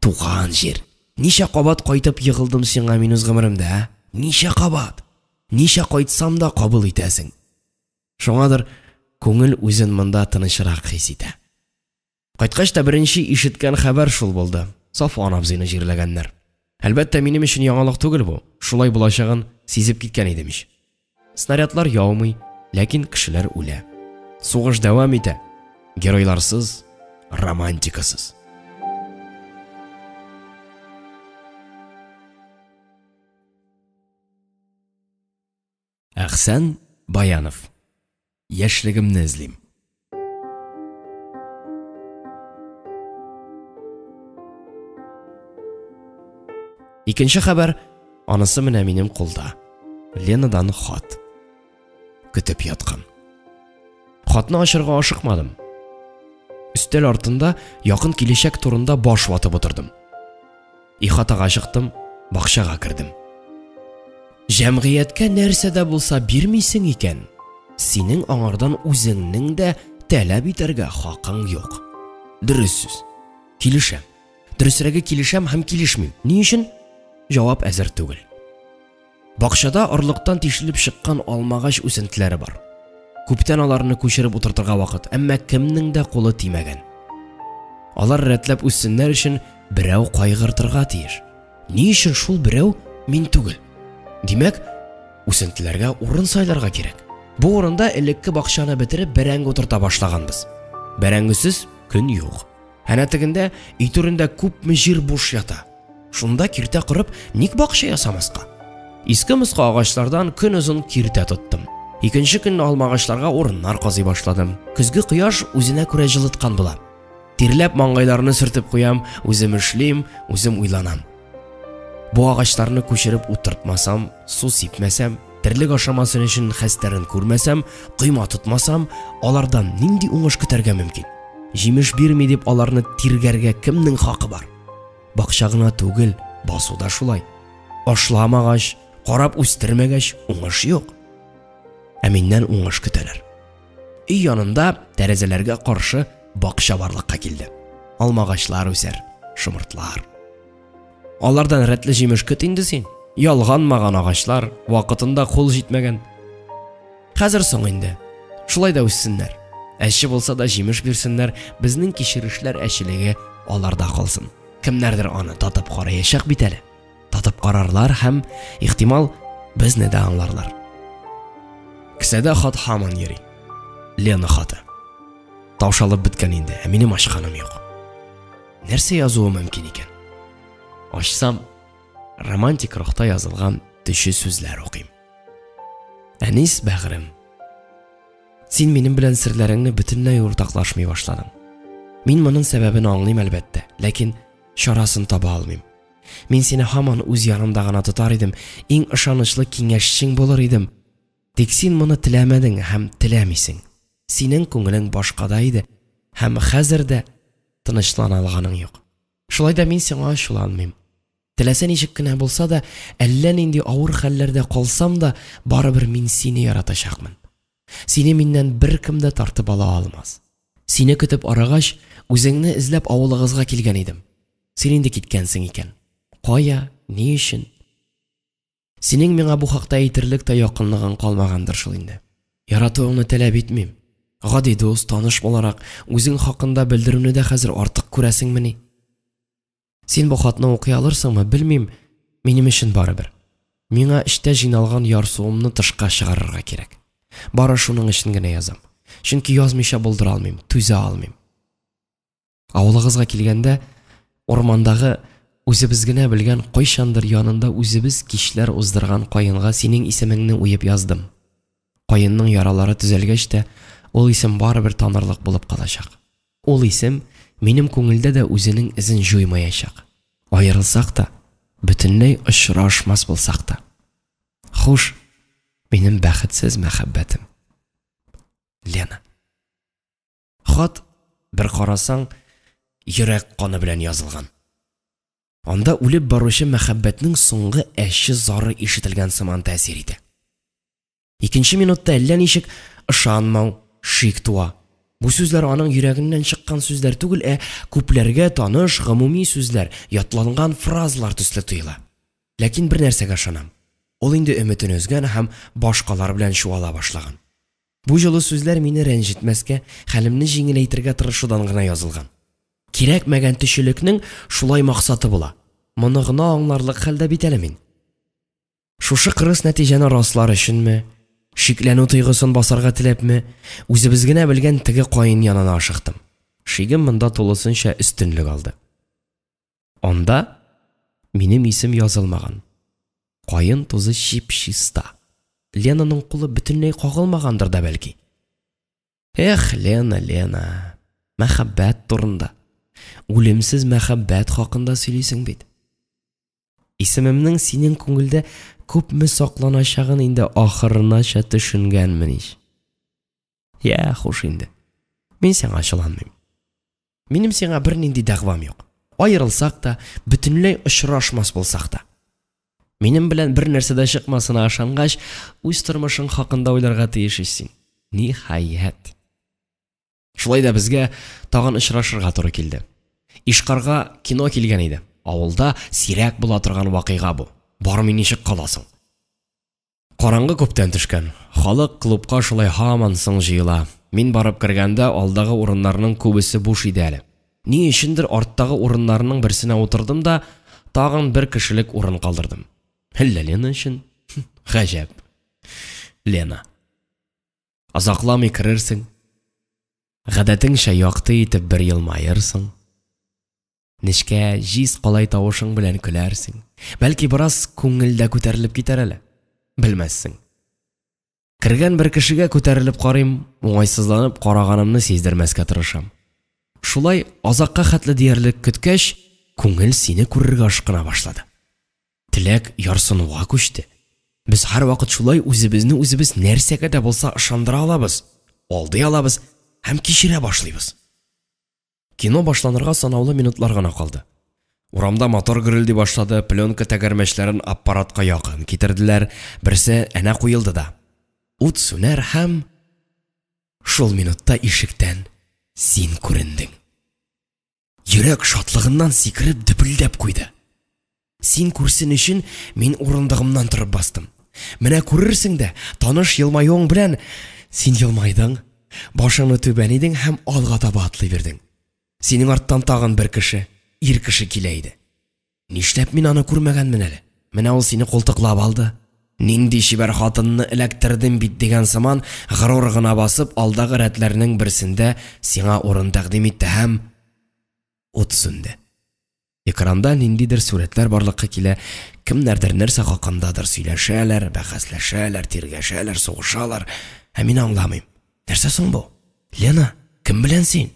Туган җир. Ничә кабат кайтып егылдым сиңа мин үз гомеремдә, ә? Ничә кабат? Ничә кайтсам да кабул итәсең. Шуңадыр күңел үзен монда тынычрак хис итә. Кайткач та беренче ишеткән хәбәр шул булды. Сафуан абзыйны җирләгәннәр. Әлбәттә, минем өчен яңалык түгел бу. Шулай булачагын сизеп киткән идем ич. Снарядлар яумый, ләкин кешеләр үлә. Сугыш дәвам итә. Геройларсыз, романтикасыз. Әхсән Баянов. Яшьлегемне эзлим. Икенче хәбәр, анысы менә минем кулда. Ленадан хат. Көтеп яткан. Хатны ачырга ашыкмадым. Өстәл артында якын киләчәк турында баш ватып утырдым. Ихатага чыктым, бакчага кердем. Җәмгыятькә нәрсә дә булса бирмисең икән, синең аңардан үзеңнең дә таләп итәргә хакың юк. Дөрес сүз. Килешәм. Дөресрәге килешәм һәм килешмим. Ни өчен? Җавап әзер түгел. Бакчада орлыктан тишелеп чыккан алмагач үсентеләре бар. Күптән аларны күчереп утыртырга вакыт, әмма кемнең дә кулы тимәгән. Алар рәтләп үссеннәр өчен берәү кайгыртырга тиеш. Ни өчен шул берәү мин түгел? Димәк, үсентеләргә урын сайларга кирәк. Бу урында элекке бакчаны бетереп бәрәңге утырта башлаганбыз. Бәрәңгесез көн юк. Әнә тегендә өй түрендә күпме җир буш ята. Шунда киртә корып, ник бакча ясамаска? Иске-москы агачлардан көн озын киртә тоттым. Икенче көнне алмагачларга урыннар казый башладым. Көзге кояш үзенә күрә җылыткан була. Тирләп маңгайларны сөртеп куям, үзем эшлим, үзем уйланам. Бу агачларны күчереп утыртмасам, су сипмәсәм, терлек ашамасын өчен хәстәрен күрмәсәм, койма тотмасам, алардан нинди уңыш көтәргә мөмкин? Җимеш бирми дип аларны тиргәргә кемнең хакы бар? Бакча гына түгел, басу да шулай. Ашламагач, карап үстермәгәч, уңыш юк. Ә миннән уңыш көтәләр. Өй янында тәрәзәләргә каршы бакча барлыкка килде. Алмагачлар үсәр, шомыртлар. Алардан рәтле җимеш көт инде син. Ялганмаган агачлар, вакытында кул җитмәгән. Хәзер соң инде. Шулай да үссеннәр. Әче булса да җимеш бирсеннәр, безнең кичерешләр әчелеге аларда калсын. Кемнәрдер аны татып караячак бит әле. Татып карарлар һәм, ихтимал, безне дә аңларлар. Кесәдә хат һаман йөри. Лена хаты. Таушалып беткән инде, ә минем ачканым юк. Нәрсә язуы мөмкин икән? Ачсам, романтик рухта язылган төче сүзләр укыйм. Әнис бәгърем. Син минем белән серләреңне бөтенләй уртаклашмый башладың. Мин моның сәбәбен аңлыйм, әлбәттә, ләкин чарасын таба алмыйм. Мин сине һаман үз янымда гына тотар идем, иң ышанычлы киңәшчең булыр идем. Тик син моны теләмәдең һәм теләмисең. Синең күңелең башкада иде һәм хәзер дә тынычлана алганың юк. Шулай да мин сиңа ачуланмыйм. Теләсә ничек кенә булса да, әллә нинди авыр хәлләрдә калсам да, барыбер мин сине яратачакмын. Сине миннән беркем дә тартып ала алмас. Сине көтеп арыгач, үзеңне эзләп авылыгызга килгән идем. Син инде киткәнсең икән. Кая, ни өчен? Синең миңа бу хакта әйтерлек тә якынлыгың калмагандыр шул инде. Яратуыңны таләп итмим. Гади дус, таныш буларак, үзең хакында белдерүне дә хәзер артык күрәсеңмени? Син бу хатны укый алырсыңмы, белмим, минем өчен барыбер. Миңа эчтә җыйналган ярсуымны тышка чыгарырга кирәк. Бары шуның өчен генә язам. Чөнки язмыйча булдыра алмыйм, түзә алмыйм. Авылыгызга килгәндә, урмандагы үзебез генә белгән кайчандыр янында үзебез кичләр уздырган каенга синең исемеңне уеп яздым. Каенның яралары төзәлгәч тә, ул исем барыбер танырлык булып калачак. Ул исем минем күңелдә дә үзенең эзен җуймаячак. Аерылсак та, бөтенләй очрашмас булсак та. Хуш, минем бәхетсез мәхәббәтем. Лена. Хат, бер карасаң, йөрәк каны белән язылган. Анда үлеп баручы мәхәббәтнең соңгы әче зары ишетелгән сыман тәэсир итә. Икенче минутта әллә ничек ышанмау, шик туа. Бу сүзләр аның йөрәгеннән чыккан сүзләр түгел, ә күпләргә таныш гомуми сүзләр, ятланган фразалар төсле тоела. Ләкин бер нәрсәгә ышанам. Ул инде өметен өзгән һәм башкалар белән чуала башлаган. Бу җылы сүзләр мине рәнҗетмәскә, хәлемне җиңеләйтергә тырышудан гына язылган. Кирәкмәгән төчелекнең шулай максаты була. Моны гына аңларлык хәлдә бит әле мин. Шушы кырыс нәтиҗәне раслар өченме, шикләнү тойгысын басарга теләпме, үзебез генә белгән теге каен янына ашыктым. Шигем монда тулысынча өстенлек алды. Анда минем исем язылмаган. Каен тузы чип-чиста. Ленаның кулы бөтенләй кагылмагандыр да бәлки. Эх, Лена, Лена, мәхәббәт турында. Үлемсез мәхәббәт хакында сөйлисең бит. Исемемнең синең күңелдә күпме сакланачагын инде ахырынача төшенгәнмен ич. Я, хуш инде. Мин сиңа ачуланмыйм. Минем сиңа бернинди дәгъвам юк. Аерылсак та, бөтенләй очрашмас булсак та. Минем белән бер нәрсә дә чыкмасына ышангач, үз тормышың хакында уйларга тиеш ич син. Ниһаять. Шулай да безгә тагын очрашырга туры килде. Ишкарга кино килгән иде. Авылда сирәк була торган вакыйга бу. Бармый ничек каласың? Караңгы күптән төшкән. Халык клубка шулай һаман соң җыела. Мин барып кергәндә алдагы урыннарның күбесе буш иде әле. Ни өчендер арттагы урыннарның берсенә утырдым да, тагын бер кешелек урын калдырдым. Әллә Лена өчен? Гаҗәп. Лена. Озакламый керерсең. Гадәтеңчә якты итеп бер елмаерсың. Нечкә, җиз калай тавышың белән көләрсең. Бәлки бераз күңел дә күтәрелеп китәр әле. Белмәссең. Кергән бер кешегә күтәрелеп карыйм, уңайсызланып караганымны сиздермәскә тырышам. Шулай азакка хәтле диярлек көткәч, күңел сине күрергә ашкына башлады. Теләк ярсынуга күчте. Без һәрвакыт шулай үзебезне үзебез нәрсәгә дә булса ышандыра алабыз, алдый алабыз һәм кичерә башлыйбыз. Кино башланырга санаулы минутлар гына калды. Урамда мотор гөрелди башлады, пленка тәгәрмәчләрен аппаратка якын китерделәр, берсе әнә куелды да. Ут сүнәр һәм шул минутта ишектән син күрендең. Йөрәк шатлыгыннан сикереп дөпелдәп куйды. Син күрсен өчен мин урындыгымнан торып бастым. Менә күрерсең дә, таныш елмаюың белән син елмайдың, башыңны түбән идең һәм алга таба атлый бирдең. Синең арттан тагын бер кеше, ир кеше килә иде. Нишләп мин аны күрмәгәнмен әле? Менә ул сине култыклап алды. Нинди чибәр хатынны эләктердем бит дигән сыман, горур гына басып, алдагы рәтләрнең берсендә сиңа урын тәкъдим итте һәм ут сүнде. Экранда ниндидер сурәтләр барлыкка килә, кемнәрдер нәрсә хакындадыр сөйләшәләр, бәхәсләшәләр, тиргәшәләр, сугышалар. Ә мин аңламыйм. Нәрсә соң бу? Лена, кем белән син?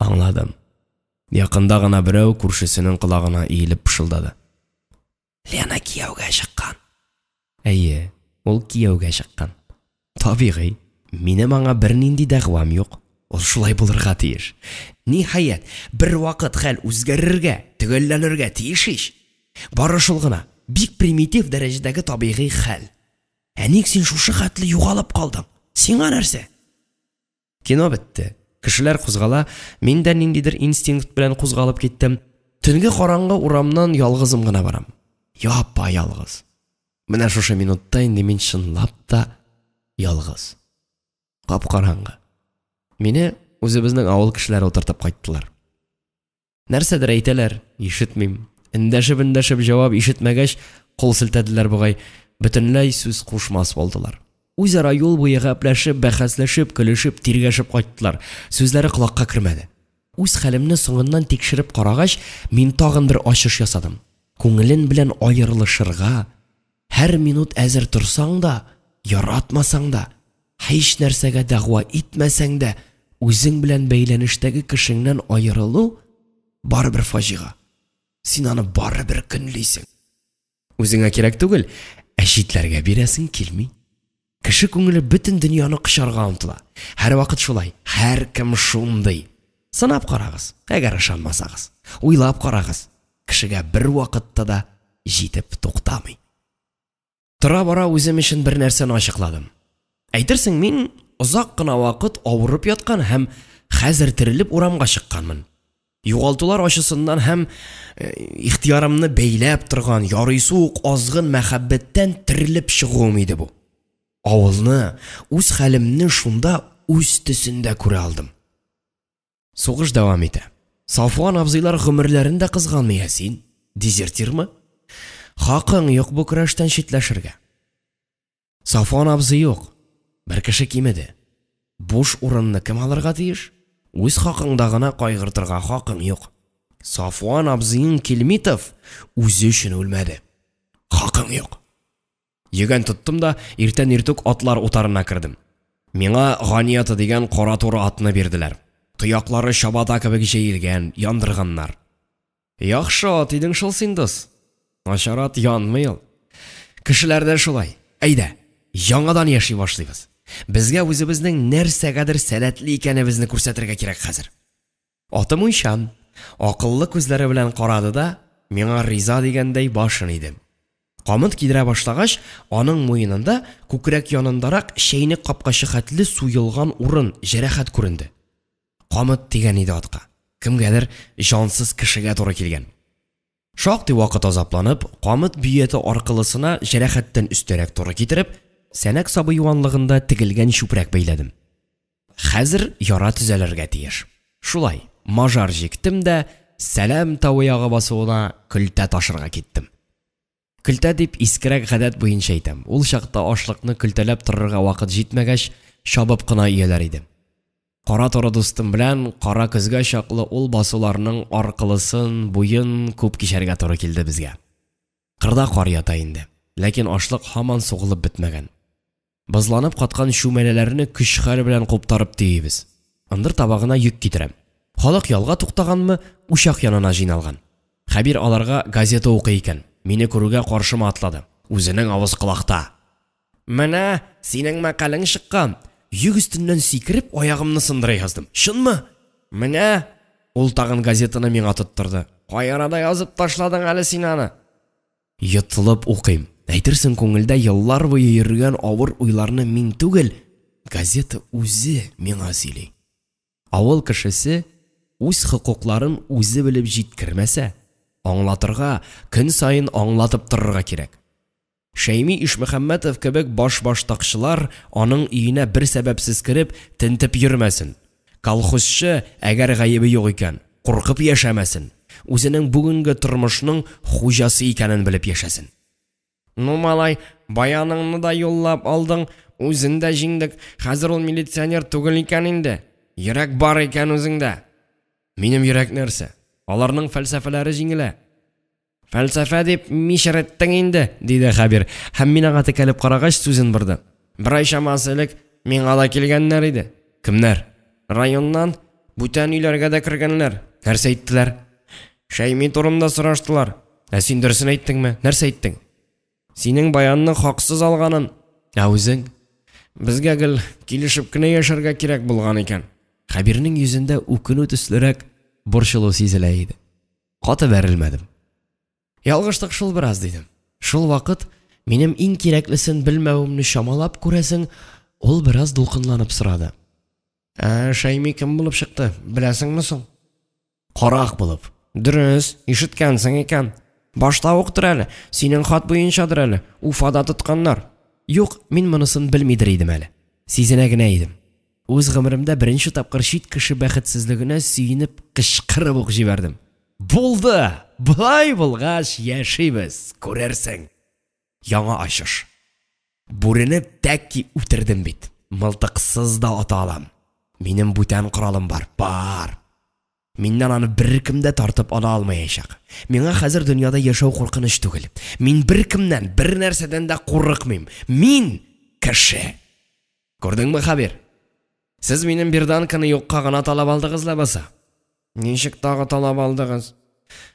Аңладым. Якында гына берәү күршесенең колагына иелеп пышылдады. Лена кияүгә чыккан. Әйе, ул кияүгә чыккан. Табигый, минем аңа бернинди дәгъвам юк. Ул шулай булырга тиеш. Ниһаять, бервакыт хәл үзгәрергә, төгәлләнергә тиеш ич. Бары шул гына, бик примитив дәрәҗәдәге табигый хәл. Ә ник син шушы хәтле югалып калдың? Сиңа нәрсә? Кино бетте. Кешеләр кузгала, мин дә ниндидер инстинкт белән кузгалып киттем. Төнге караңгы урамнан ялгызым гына барам. Япа-ялгыз. Менә шушы минутта инде мин чынлап та ялгыз. Кап-караңгы. Мине үзебезнең авыл кешеләре утыртып кайттылар. Нәрсәдер әйтәләр, ишетмим. Эндәшеп-эндәшеп җавап ишетмәгәч, кул селтәделәр бугай, бөтенләй сүз кушмас булдылар. Үзара юл буе гәпләшеп, бәхәсләшеп, көлешеп, тиргәшеп кайттылар. Сүзләре колакка кермәде. Үз хәлемне соңыннан тикшереп карагач, мин тагын бер ачыш ясадым. Күңелен белән аерылышырга, һәр минут әзер торсаң да, яратмасаң да, һич нәрсәгә дәгъва итмәсәң дә, үзең белән бәйләнештәге кешеңнән аерылу барыбер фаҗига. Син аны барыбер көнлисең. Үзеңә кирәк түгел, ә читләргә бирәсең килми. Кеше күңеле бөтен дөньяны кочарга омтыла. Һәрвакыт шулай, һәркем шундый. Сынап карагыз, әгәр ышанмасагыз. Уйлап карагыз, кешегә бервакытта да җитеп туктамый. Тора-бара үзем өчен бер нәрсәне ачыкладым. Әйтерсең, мин озак кына вакыт авырып яткан һәм хәзер терелеп урамга чыкканмын. Югалтулар ачысыннан һәм э, ихтыярымны бәйләп торган ярыйсы ук азгын мәхәббәттән терелеп чыгуым иде бу. Авылны, үз хәлемне шунда үз төсендә күрә алдым. Сугыш дәвам итә. Сафуан абзыйлар гомерләрен дә кызганмый, ә син? Дезертирмы? Хакың юк бу көрәштән читләшергә. Сафуан абзый юк. Бер кеше кимеде. Буш урынны кем алырга тиеш? Үз хакыңда гына кайгыртырга хакың юк. Сафуан абзыең Килмитов үзе өчен үлмәде. Хакың юк. Йөгән тоттым да иртән иртүк атлар утарына кердем. Миңа Ганията дигән кара туры атны бирделәр. Тояклары чабата кебек җәелгән, яндырганнар. Яхшы ат идең шул син, дус. Начар ат янмый ул. Кешеләр дә шулай. Әйдә, яңадан яши башлыйбыз. Безгә үзебезнең нәрсәгәдер сәләтле икәнебезне күрсәтергә кирәк хәзер. Атым уйчан, акыллы күзләре белән карады да, миңа риза дигәндәй башын иде. Камыт кидерә башлагач, аның муенында, күкрәк янындарак чәйнек капкачы хәтле суелган урын, җәрәхәт күренде. Камыт дигән иде атка. Кемгәдер җансыз кешегә туры килгән. Шактый вакыт азапланып, камыт бөяте аркылысына җәрәхәттән өстәрәк туры китереп, сәнәк сабы юанлыгында тегелгән чүпрәк бәйләдем. Хәзер яра төзәлергә тиеш. Шулай, мажар җиктем дә, Сәлам тавы ягы басуына көлтә ташырга киттем. Көлтә дип искерәк гадәт буенча әйтәм. Ул чакта ашлыкны көлтәләп торырга вакыт җитмәгәч, чабып кына өяләр иде. Кара торы дустым белән кара көзгә чаклы ул басуларның аркылысын, буен күп кичәргә туры килде безгә. Кырда кар ята инде, ләкин ашлык һаман сугылып бетмәгән. Бозланып каткан чүмәләләрне көч-хәл белән куптарып төйибез. Ындыр табагына йөк китерәм. Халык ялга туктаганмы, учак янына җыйналган. Хәбир аларга газета укый икән. Мине күрүгә каршыма атлады. Үзенең авыз колакта. Менә, синең мәкалең чыккан. Йөк өстеннән сикереп, аягымны сындыра яздым. Чынмы? Менә! Ул тагын газетаны миңа тоттырды. Кай арада язып ташладың әле син аны? Йотылып укыйм. Әйтерсең, күңелдә еллар буе йөргән авыр уйларны мин түгел, газета үзе миңа сөйли. Авыл кешесе үз хокукларын үзе белеп җиткермәсә, аңлатырга, көн саен аңлатып торырга кирәк. Шәйми Ишмөхәммәтов кебек башбаштакчылар аның өенә бер сәбәпсез кереп, тентеп йөрмәсен. Колхозчы, әгәр гаебе юк икән, куркып яшәмәсен, үзенең бүгенге тормышның хуҗасы икәнен белеп яшәсен. Ну, малай, баяныңны да юллап алдың, үзен дә җиңдек, хәзер ул милиционер түгел икән инде. Йөрәк бар икән үзеңдә. Минем йөрәк нәрсә? Аларның фәлсәфәләре җиңелә. Фәлсәфә дип ми череттең инде, диде Хәбир һәм мин аңа текәлеп карагач сүзен борды. Бер ай чамасы элек миңа да килгәннәр иде. Кемнәр? Районнан бүтән өйләргә дә кергәннәр. Нәрсә әйттеләр? Шәйми турында сораштылар. Ә син дөресен әйттеңме? Нәрсә әйттең? Синең баянны хаксыз алганын. Ә үзең? Безгә гел килешеп кенә яшәргә кирәк булган икән. Хәбирнең йөзендә үкенү төслерәк борчылу сизелә иде. Каты бәрелмәдем. Ялгыштык шул бераз, дидем. Шул вакыт минем иң кирәклесен белмәвемне чамалап күрәсең, ул бераз дулкынланып сорады. Ә Шәйми кем булып чыкты, беләсеңме соң? Карак булып. Дөрес, ишеткәнсең икән. Башта уктыр әле, синең хат буенчадыр әле, Уфада тотканнар. Юк, мин монысын белмидер идем әле. Сизенә генә идем. Үз гомеремдә беренче тапкыр чит кеше бәхетсезлегенә сөенеп кычкырып ук җибәрдем. Булды! Болай булгач, яшибез, күрерсең. Яңа ачыш. Бүрене тәки үтердем бит. Мылтыксыз да ата алам. Минем бүтән коралым бар. Бар. Миннән аны беркем дә тартып ала алмаячак. Миңа хәзер дөньяда яшәү куркыныч түгел. Мин беркемнән, бер нәрсәдән дә курыкмыйм. Мин кеше. Күрдеңме, Хәбир? Сез минем берданканы юкка гына талап алдыгыз ләбаса. Ничек тагы талап алдыгыз?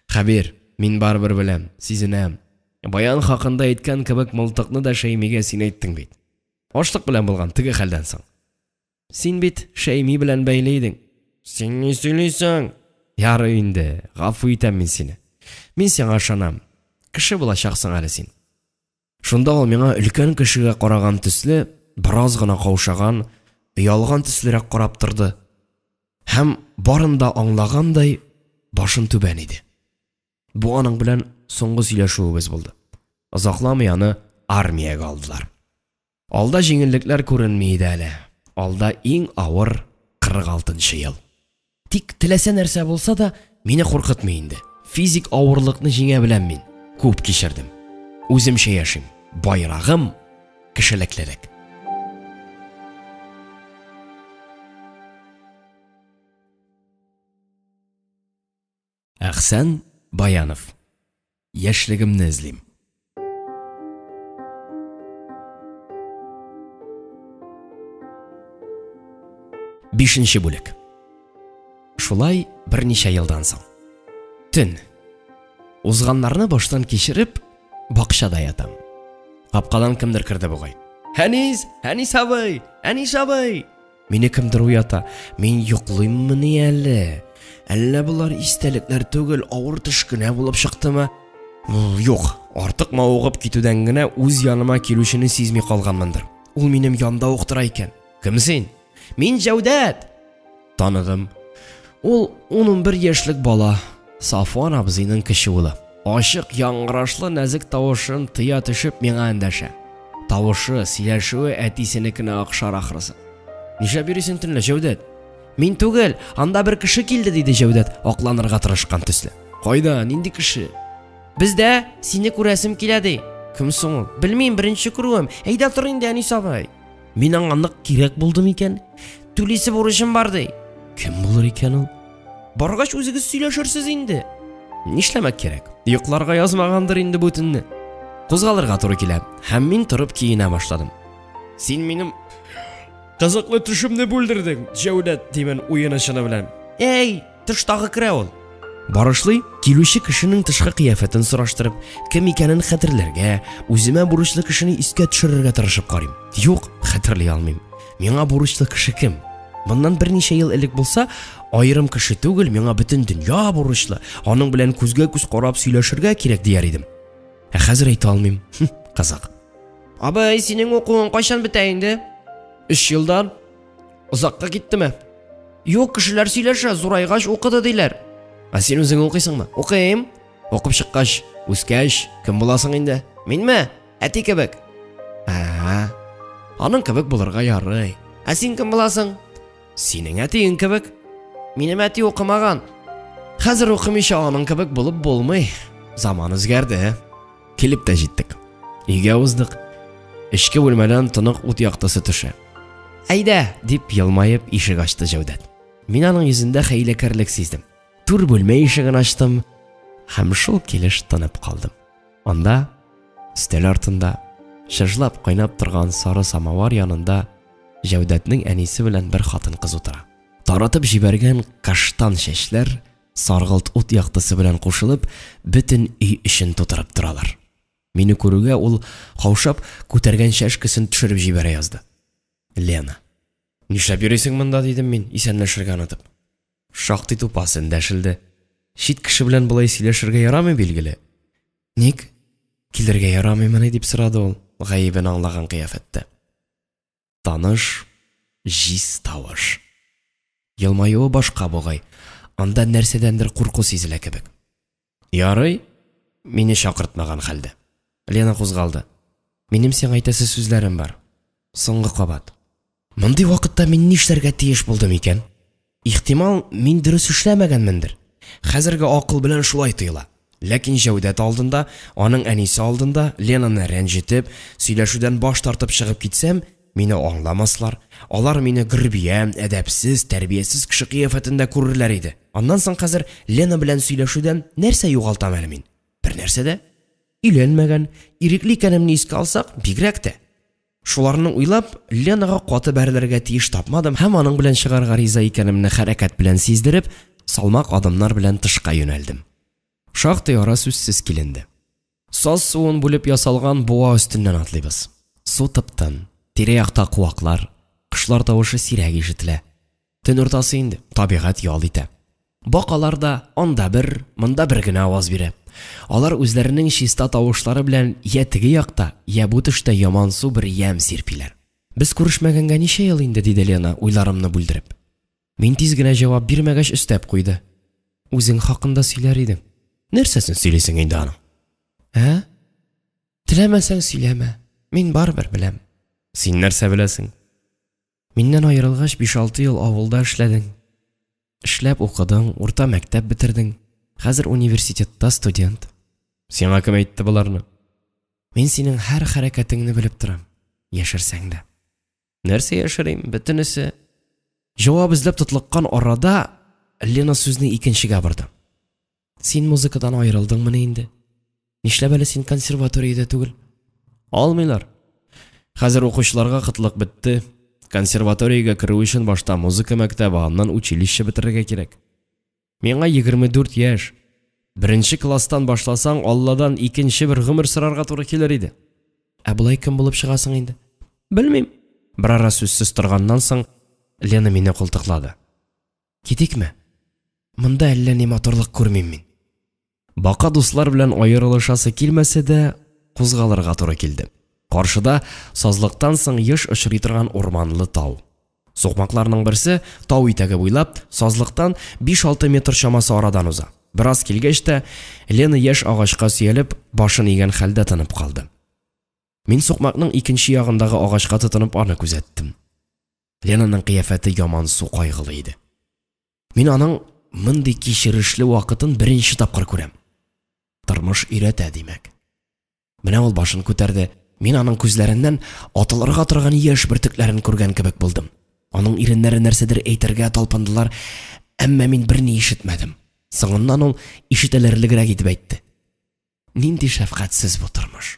Хәбир, мин барыбер беләм, сизенәм. Баян хакында әйткән кебек мылтыкны да Шәймигә син әйттең бит. Ашлык белән булган теге хәлдән соң. Син бит Шәйми белән бәйле идең. Син ни сөйлисең? Ярый инде, гафу итәм мин сине. Мин сиңа ышанам. Кеше булачаксың әле син. Шунда ул миңа өлкән кешегә караган төсле, бераз гына каушаган, оялган төслерәк карап торды. Һәм барын да аңлагандай, башын түбән иде. Бу аның белән соңгы сөйләшүебез булды. Озакламый аны армиягә алдылар. Алда җиңеллекләр күренми иде әле. Алда иң авыр 46 ел. Тик теләсә нәрсә булса да, мине куркытмый инде. Физик авырлыкны җиңә беләм мин. Күп кичердем. Үземчә яшим. Байрагым кешелеклелек. Әхсән Баянов. Яшьлегемне эзлим. Бишенче бүлек. Шулай берничә елдан соң. Төн. Узганнарны баштан кичереп, бакчада ятам. Капкадан кемдер керде бугай. Әнис, Әнис абый, Әнис абый! Мине кемдер уята. Мин йоклыйммыни әле? Әллә болар истәлекләр түгел, авыр төш кенә булып чыктымы? Юк, артык мавыгып китүдән генә үз яныма килүчене сизми калганмындыр. Ул минем янда ук тора икән. Кем син? Мин Җәүдәт! Таныдым. Ул 11 яшьлек бала, Сафуан абзыйның кече улы. Ачык, яңгырашлы нәзек тавышын тыя төшеп миңа эндәшә. Тавышы, сөйләшүе әтисенекенә охшар ахрысы. Нишләп йөрисең төнлә, Җәүдәт? Мин түгел, анда бер кеше килде, диде Җәүдәт, акланырга тырышкан төсле. Кайда, нинди кеше? Бездә, сине күрәсем килә, ди. Кем соң ул? Белмим, беренче күрүем. Әйдә тор инде, Әнис абый. Мин аңа нык кирәк булдым икән. Түлисе бурычым бар, ди. Кем булыр икән ул? Баргач үзегез сөйләшерсез инде. Нишләмәк кирәк? Йокларга язмагандыр инде бу төнне. Кузгалырга туры килә, һәм мин торып киенә башладым. Син минем кызыклы төшемне бүлдердең, Җәүдәт, димен уены чыны белән. Әй, төш тагы керә ул. Барышлый, килүче кешенең тышкы кыяфәтен сораштырып, кем икәнен хәтерләргә, үземә бурычлы кешене искә төшерергә тырышып карыйм. Юк, хәтерли алмыйм. Миңа бурычлы кеше кем? Моннан берничә ел элек булса, аерым кеше түгел, миңа бөтен дөнья бурычлы, аның белән күзгә күз карап сөйләшергә кирәк дияр идем. Ә хәзер әйтә алмыйм. Кызык. Абый, синең укуың кайчан бетә инде? Өч елдан. Озакка киттеме? Юк, кешеләр сөйләшә, зурайгач укыды диләр. Ә син үзең укыйсыңмы? Укыйм. Укып чыккач, үскәч, кем буласың инде? Минме? Әти кебек. Ә, аның кебек булырга ярый. Ә син кем буласың? Синең әтиең кебек. Минем әти укымаган. Хәзер укымыйча аның кебек булып булмый. Заман үзгәрде. Килеп тә җиттек. Өйгә уздык. Эчке бүлмәдән тонык ут яктысы төшә. Әйдә, дип елмаеп ишек ачты Җәүдәт. Мин аның йөзендә хәйләкәрлек сиздем. Түр бүлмә ишеген ачтым һәм шул килеш тынып калдым. Анда, өстәл артында, чыжлап кайнап торган сары самовар янында Җәүдәтнең әнисе белән бер хатын-кыз утыра. Таратып җибәргән каштан чәчләр саргылт ут яктысы белән кушылып, бөтен өй эчен тутырып торалар. Мине күрүгә ул, каушап, күтәргән чәшкесен төшереп җибәрә язды. Лена. Нишләп йөрисең монда, дидем мин, исәнләшергә онытып. Шактый тупас эндәшелде. Чит кеше белән болай сөйләшергә ярамый, билгеле. Ник? Килергә ярамыймыни, дип сорады ул, гаебен аңлаган кыяфәттә. Таныш, җиз тавыш. Елмаюы башка бугай, анда нәрсәдәндер курку сизелә кебек. Ярый, мине чакыртмаган хәлдә. Лена кузгалды. Минем сиңа әйтәсе сүзләрем бар. Соңгы кабат. Мондый вакытта мин нишләргә тиеш булдым икән? Ихтимал, мин дөрес эшләмәгәнмендер. Хәзерге акыл белән шулай тоела. Ләкин Җәүдәт алдында, аның әнисе алдында Ленаны рәнҗетеп, сөйләшүдән баш тартып чыгып китсәм, мине аңламаслар, алар мине гөрбия, әдәпсез, тәрбиясез кеше кыяфәтендә күрерләр иде. Аннан соң хәзер Лена белән сөйләшүдән нәрсә югалтам әле мин? Бернәрсә дә. Өйләнмәгән, ирекле икәнемне искә алсак, бигрәк тә. Шуларны уйлап, Ленага каты бәрелергә тиеш тапмадым һәм аның белән чыгарга риза икәнемне хәрәкәт белән сиздереп, салмак адымнар белән тышка юнәлдем. Шактый ара сүзсез киленде. Саз суын бүлеп ясалган буа өстеннән атлыйбыз. Су тып-тын, тирә-якта куаклар, кошлар тавышы сирәк ишетелә. Төн уртасы инде, табигать ял итә. Бакалар да анда бер, монда бер генә аваз бирә. Алар үзләренең чиста тавышлары белән йә теге якта, йә бу төштә ямансу бер ямь сирпиләр. Без күрешмәгәнгә ничә ел инде, диде Лена, уйларымны бүлдереп. Мин тиз генә җавап бирмәгәч, өстәп куйды. Үзең хакында сөйләр идең. Нәрсәсен сөйлисең инде аның? Ә? Теләмәсәң сөйләмә. Мин барыбер беләм. Син нәрсә беләсең? Миннән аерылгач, биш-алты ел авылда эшләдең. Эшләп укыдың, урта мәктәп бетердең. Хәзер университетта студент. Сиңа кем әйтте боларны? Мин синең һәр хәрәкәтеңне белеп торам. Яшерсәң дә. Нәрсә яшерим? Бөтенесе. Җавап эзләп тотлыккан арада Лена сүзне икенчегә борды. Син музыкадан аерылдыңмыни инде? Нишләп әле син консерваториядә түгел? Алмыйлар. Хәзер укучыларга кытлык бетте. Консерваториягә керү өчен башта музыка мәктәбе, аннан училище бетерергә кирәк. Миңа 24 яшь. Беренче класстан башласаң, Алладан икенче бер гомер сорарга туры килер иде. Ә болай кем булып чыгасың инде? Белмим. Берара сүзсез торганнан соң, Лена мине култыклады. Китикме? Монда әллә ни матурлык күрмим мин. Бака дуслар белән аерылышасы килмәсә дә, кузгалырга туры килде. Каршыда сазлыктан соң еш очрый торган урманлы тау. Сукмакларның берсе тау итәге буйлап, сазлыктан 5-6 метр чамасы арадан уза. Бераз килгәч тә, Лена яшь агачка сөялеп, башын игән хәлдә тынып калды. Мин сукмакның икенче ягындагы агачка тотынып аны күзәттем. Ленаның кыяфәте ямансу кайгылы иде. Мин аның мондый кичерешле вакытын беренче тапкыр күрәм. Тормыш өйрәтә, димәк. Менә ул башын күтәрде. Мин аның күзләреннән атылырга торган яшь бөртекләрен күргән кебек булдым. Аның иреннәре нәрсәдер әйтергә талпындылар, әмма мин берни ишетмәдем. Соңыннан ул ишетелерлегрәк итеп әйтте. Нинди шәфкатьсез бу тормыш.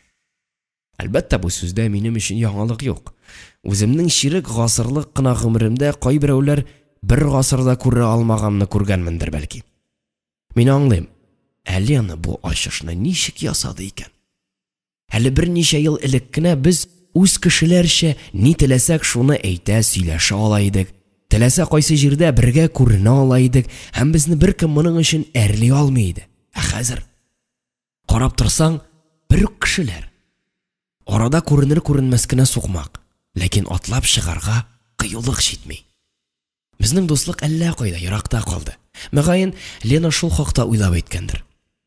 Әлбәттә, бу сүздә минем өчен яңалык юк. Үземнең чирек гасырлык кына гомеремдә кайберәүләр бер гасырда күрә алмаганны күргәнмендер бәлки. Мин аңлыйм. Ә Лена бу ачышны ничек ясады икән? Әле берничә ел элек кенә без үз кешеләрчә ни теләсәк шуны әйтә, сөйләшә ала идек. Теләсә кайсы җирдә бергә күренә ала идек һәм безне беркем моның өчен әрли алмый иде. Ә хәзер карап торсаң, бер үк кешеләр. Арада күренер-күренмәс кенә сукмак, ләкин атлап чыгарга кыюлык җитми. Безнең дуслык әллә кайда, еракта калды. Мөгаен, Лена шул хакта уйлап әйткәндер.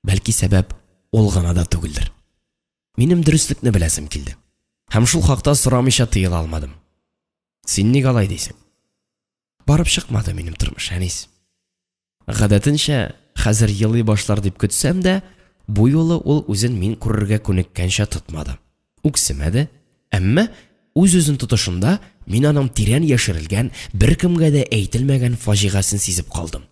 Бәлки сәбәп ул гына да түгелдер. Минем дөреслекне беләсем килде. Һәм шул хакта сорамыйча тыела алмадым. Син ник алай дисең? Барып чыкмады минем тормыш, Әнис. Гадәтенчә, хәзер елый башлар дип көтсәм дә, бу юлы ул үзен мин күрергә күнеккәнчә тотмады. Үксемәде, әмма үз-үзен тотышында мин аның тирән яшерелгән, беркемгә дә әйтелмәгән фаҗигасен сизеп калдым.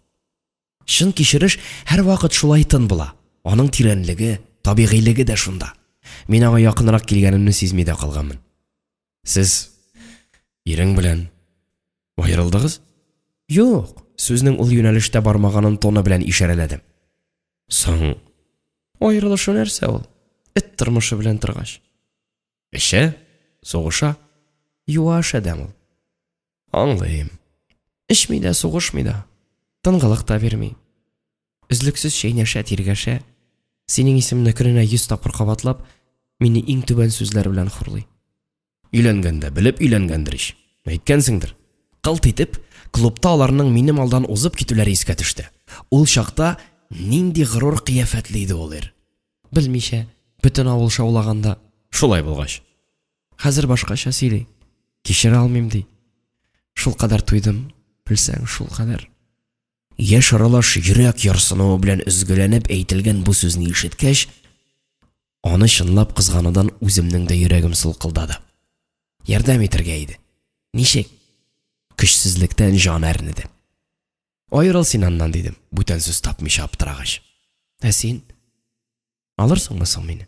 Чын кичереш һәрвакыт шулай тын була. Аның тирәнлеге, табигыйлеге дә шунда. Мин аңа якынрак килгәнемне сизми дә калганмын. Сез ирең белән аерылдыгыз? Юк, сүзнең ул юнәлештә бармаганын тоны белән ишарәләдем. Соң, аерылышу нәрсә ул? Эт тормышы белән торгач. Эчә, сугыша. Юаш адәм ул. Аңлыйм. Эчми дә, сугышмый да. Тынгылык та бирми. Өзлексез чәйнәшә, тиргәшә. Синең исемне көненә 100 тапкыр кабатлап, мине иң түбән сүзләр белән хурлый. Өйләнгәндә белеп өйләнгәндер ич. Әйткәнсеңдер. Кылт итеп, клубта аларның минем алдан узып китүләре искә төште. Ул чакта нинди горур кыяфәтле иде ул ир. Белмичә, бөтен авыл шаулаганда. Шулай булгач. Хәзер башкача сөйли. Кичерә алмыйм, ди. Шулкадәр туйдым, белсәң, шулкадәр. Яшь аралаш йөрәк ярсынуы белән өзгәләнеп әйтелгән бу сүзне ишеткәч, аны чынлап кызганудан үземнең дә йөрәгем сулкылдады. Ярдәм итәргә иде. Ничек? Көчсезлектән җан әрнеде. Аерыл син аннан, дидем, бүтән сүз тапмыйча аптырагач. Ә син? Алырсыңмы соң мине?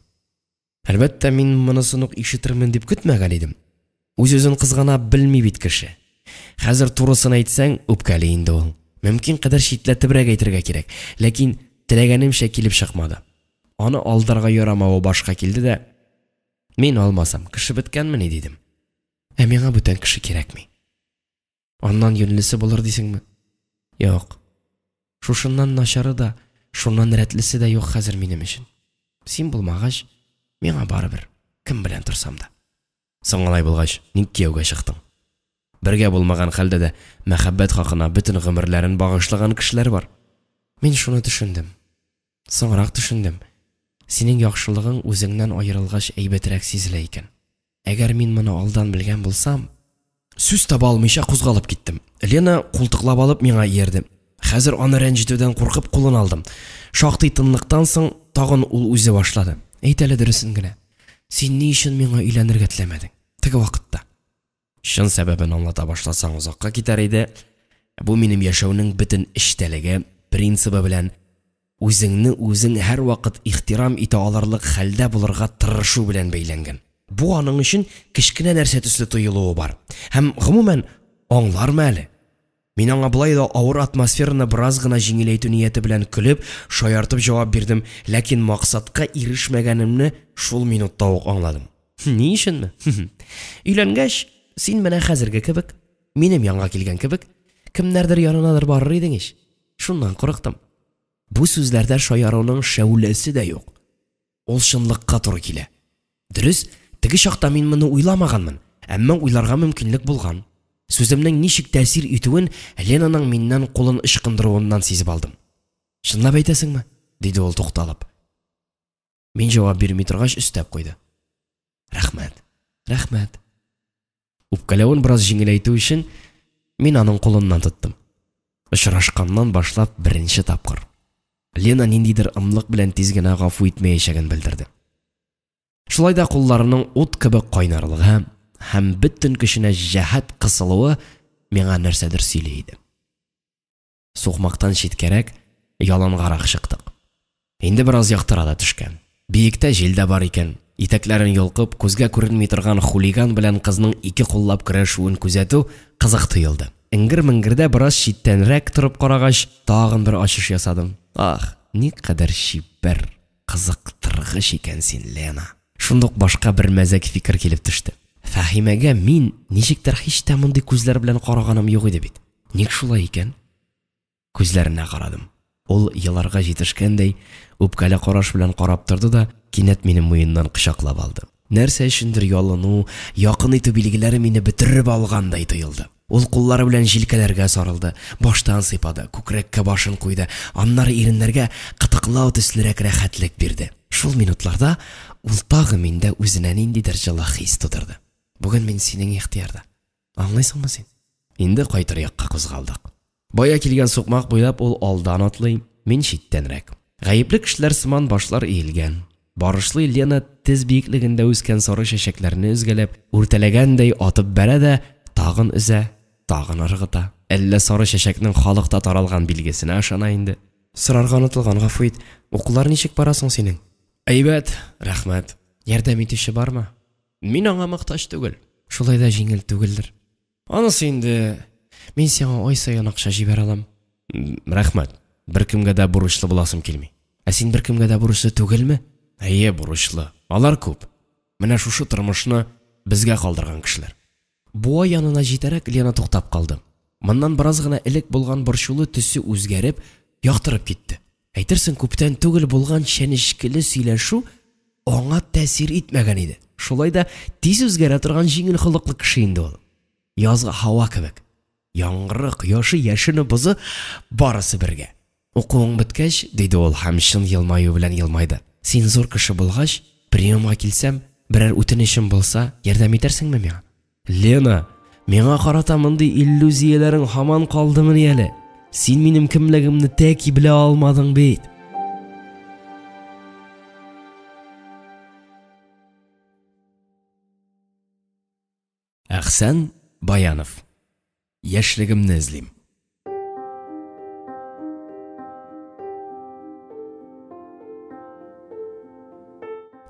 Әлбәттә, мин монысын ук ишетермен дип көтмәгән идем. Үз-үзен кызгана белми бит кеше. Хәзер турысын әйтсәң, үпкәли инде ул. Мөмкин кадәр читләтебрәк әйтергә кирәк. Ләкин теләгәнемчә килеп чыкмады. Аны алдарга ярамавы башка килде дә, мин алмасам, кеше беткәнмени, дидем. Ә миңа бүтән кеше кирәкми. Аннан юньлесе булыр дисеңме? Юк. Шушыннан начары да, шуннан рәтлесе дә юк хәзер минем өчен. Син булмагач, миңа барыбер, кем белән торсам да. Соң алай булгач, ник кияүгә чыктың? Бергә булмаган хәлдә дә мәхәббәт хакына бөтен гомерләрен багышлаган кешеләр бар. Мин шуны төшендем. Соңрак төшендем. Синең яхшылыгың үзеңнән аерылгач әйбәтрәк сизелә икән. Әгәр мин моны алдан белгән булсам... Сүз таба алмыйча кузгалып киттем. Лена култыклап алып миңа иярде. Хәзер аны рәнҗетүдән куркып кулын алдым. Шактый тынлыктан соң тагын ул үзе башлады. Әйт әле дөресен генә. Син ни өчен миңа өйләнергә теләмәдең? Теге вакытта. Чын сәбәбен аңлата башласаң озакка китәр иде. Бу минем яшәүнең бөтен эчтәлеге, принцибы белән үзеңне үзең һәрвакыт ихтирам итә алырлык хәлдә булырга тырышу белән бәйләнгән. Бу аның өчен кечкенә нәрсә төсле тоелуы бар. Һәм гомумән аңлармы әле? Мин аңа болай да авыр атмосфераны бераз гына җиңеләйтү нияте белән көлеп, шаяртып җавап бирдем, ләкин максатка ирешмәгәнемне шул минутта ук аңладым. Ни өченме? Өйләнгәч, син менә хәзерге кебек, минем янга килгән кебек, кемнәрдер янынадыр барыр идең ич. Шуннан курыктым. Бу сүзләрдә шаяруның шәүләсе дә юк. Ул чынлыкка туры килә. Дөрес, теге чакта мин моны уйламаганмын, әмма уйларга мөмкинлек булган. Сүземнең ничек тәэсир итүен Ленаның миннән кулын ычкындыруыннан сизеп алдым. Чынлап әйтәсеңме? диде ул тукталып. Мин җавап бирми торгач өстәп куйды. Рәхмәт. Рәхмәт. Үпкәләвен бераз җиңеләйтү өчен мин аның кулыннан тоттым. Очрашканнан башлап беренче тапкыр. Лена ниндидер ымлык белән тиз генә гафу итмәячәген белдерде. Шулай да кулларының ут кебек кайнарлыгы һәм бөтен көченә җәһәт кысылуы миңа нәрсәдер сөйли иде. Сукмактан читкәрәк, ялангарак чыктык. Инде бераз яктыра да төшкән. Биектә җил дә бар икән. Итәкләрен йолкып, күзгә күренми торган хулиган белән кызның ике куллап көрәшүен күзәтү кызык тоелды. Эңгер-меңгердә бераз читтәнрәк торып карагач, тагын бер ачыш ясадым. Ах, никадәр чибәр, кызыктыргыч икән син, Лена. Шундук башка бер мәзәк фикер килеп төште. Фәһимәгә мин ничектер һич тә мондый күзләр белән караганым юк иде бит. Ник шулай икән? Күзләренә карадым. Ул еларга җитешкәндәй, үпкәле караш белән карап торды да, кинәт минем муеннан кочаклап алды. Нәрсә өчендер ялыну, якын итү билгеләре мине бөтереп алгандай тоелды. Ул куллары белән җилкәләргә сарылды, баштан сыйпады, күкрәккә башын куйды, аннары иреннәргә кытыклау төслерәк рәхәтлек бирде. Шул минутларда ул тагы миндә үзенә ниндидер җылы хис тудырды. Бүген мин синең ихтыярда. Аңлыйсыңмы син? Инде кайтыр якка кузгалдык. Бая килгән сукмак буйлап ул алдан атлый, мин читтәнрәк. Гаепле кешеләр сыман башлар иелгән. Барышлый Лена тез биеклегендә үскән сары чәчәкләрне өзгәләп, үртәләгәндәй атып бәрә дә, тагын өзә, Тагын ыргыта. Әллә сары чәчәкнең халыкта таралган билгесенә ышана инде. Сорарга онытылган, гафу ит. Укулар ничек бара соң синең? Әйбәт, рәхмәт. Ярдәм итүче бармы? Мин аңа мохтаҗ түгел. Шулай да җиңел түгелдер. Анысы инде мин сиңа ай саен акча җибәрә алам. Рәхмәт. Беркемгә дә бурычлы буласым килми. Ә син беркемгә дә бурычлы түгелме? Әйе, бурычлы. Алар күп. Менә шушы тормышны безгә калдырган кешеләр. Буа янына җитәрәк Лена туктап калды. Моннан бераз гына элек булган борчулы төсе үзгәреп, яктырып китте. Әйтерсең, күптән түгел булган чәнечкеле сөйләшү аңа тәэсир итмәгән иде. Шулай да тиз үзгәрә торган җиңел холыклы кеше инде ул. Язгы һава кебек. Яңгыры, кояшы, яшене, бозы барысы бергә. Укуың беткәч, диде ул һәм чын елмаю белән елмайды. Син зур кеше булгач, приемга килсәм, берәр үтенечем булса, ярдәм итәрсеңме миңа? Лена, миңа карата мондый иллюзияләрең һаман калдымыни әле? Син минем кемлегемне тәки белә алмадың бит. Әхсән Баянов. Яшьлегемне эзлим.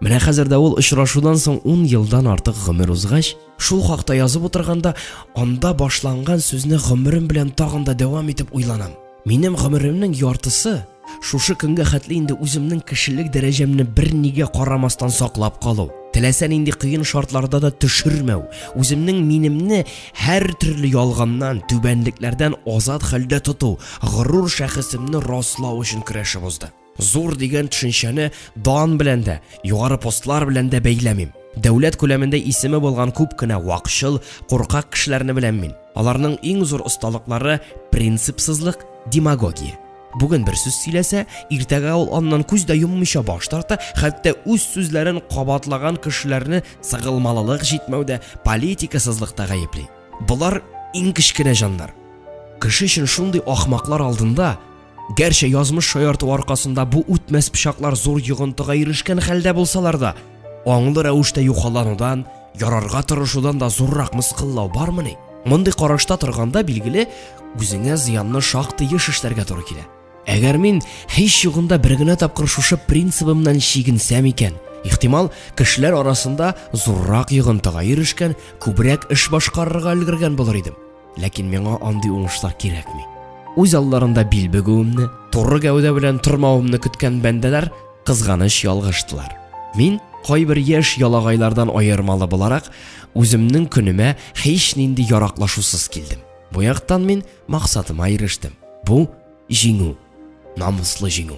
Менә хәзер дә ул очрашудан соң 10 елдан артык гомер узгач, шул хакта язып утырганда, анда башланган сүзне гомерем белән тагын да дәвам итеп уйланам. Минем гомеремнең яртысы шушы көнгә хәтле инде үземнең кешелек дәрәҗәмне бернигә карамастан саклап калу, теләсә нинди кыен шартларда да төшермәү, үземнең минемне һәр төрле ялганнан, түбәнлекләрдән азат хәлдә тоту, горур шәхесемне раслау өчен көрәшеп узды. Зур дигән төшенчәне дан белән дә, югары постлар белән дә бәйләмим. Дәүләт күләмендә исеме булган күп кенә вакчыл, куркак кешеләрне беләм мин. Аларның иң зур осталыклары принципсызлык, демагогия. Бүген бер сүз сөйләсә, иртәгә ул аннан күз дә йоммыйча баш тарта, хәтта үз сүзләрен кабатлаган кешеләрне сыгылмалылык җитмәүдә, политикасызлыкта гаепли. Болар иң кечкенә җаннар. Кеше өчен шундый ахмаклар алдында, гәрчә язмыш шаярту аркасында бу үтмәс пычаклар зур йогынтыга ирешкән хәлдә булсалар да, аңлы рәвештә юхаланудан, ярарга тырышудан да зуррак мыскыллау бармыни? Мондый карашта торганда, билгеле, үзеңә зыянны шактый еш эшләргә туры килә. Әгәр мин һич югында бер генә тапкыр шушы принцибымнан чигенсәм икән, ихтимал, кешеләр арасында зуррак йогынтыга ирешкән, күбрәк эш башкарырга өлгергән булыр идем. Ләкин миңа андый уңышлар кирәкми. Үз алларында бил бөгүемне, туры гәүдә белән тормавымны көткән бәндәләр кызганыч ялгыштылар. Мин кайбер яшь ялагайлардан аермалы буларак, үземнең көнемә һич нинди яраклашусыз килдем. Бу яктан мин максатыма ирештем. Бу җиңү, намуслы җиңү.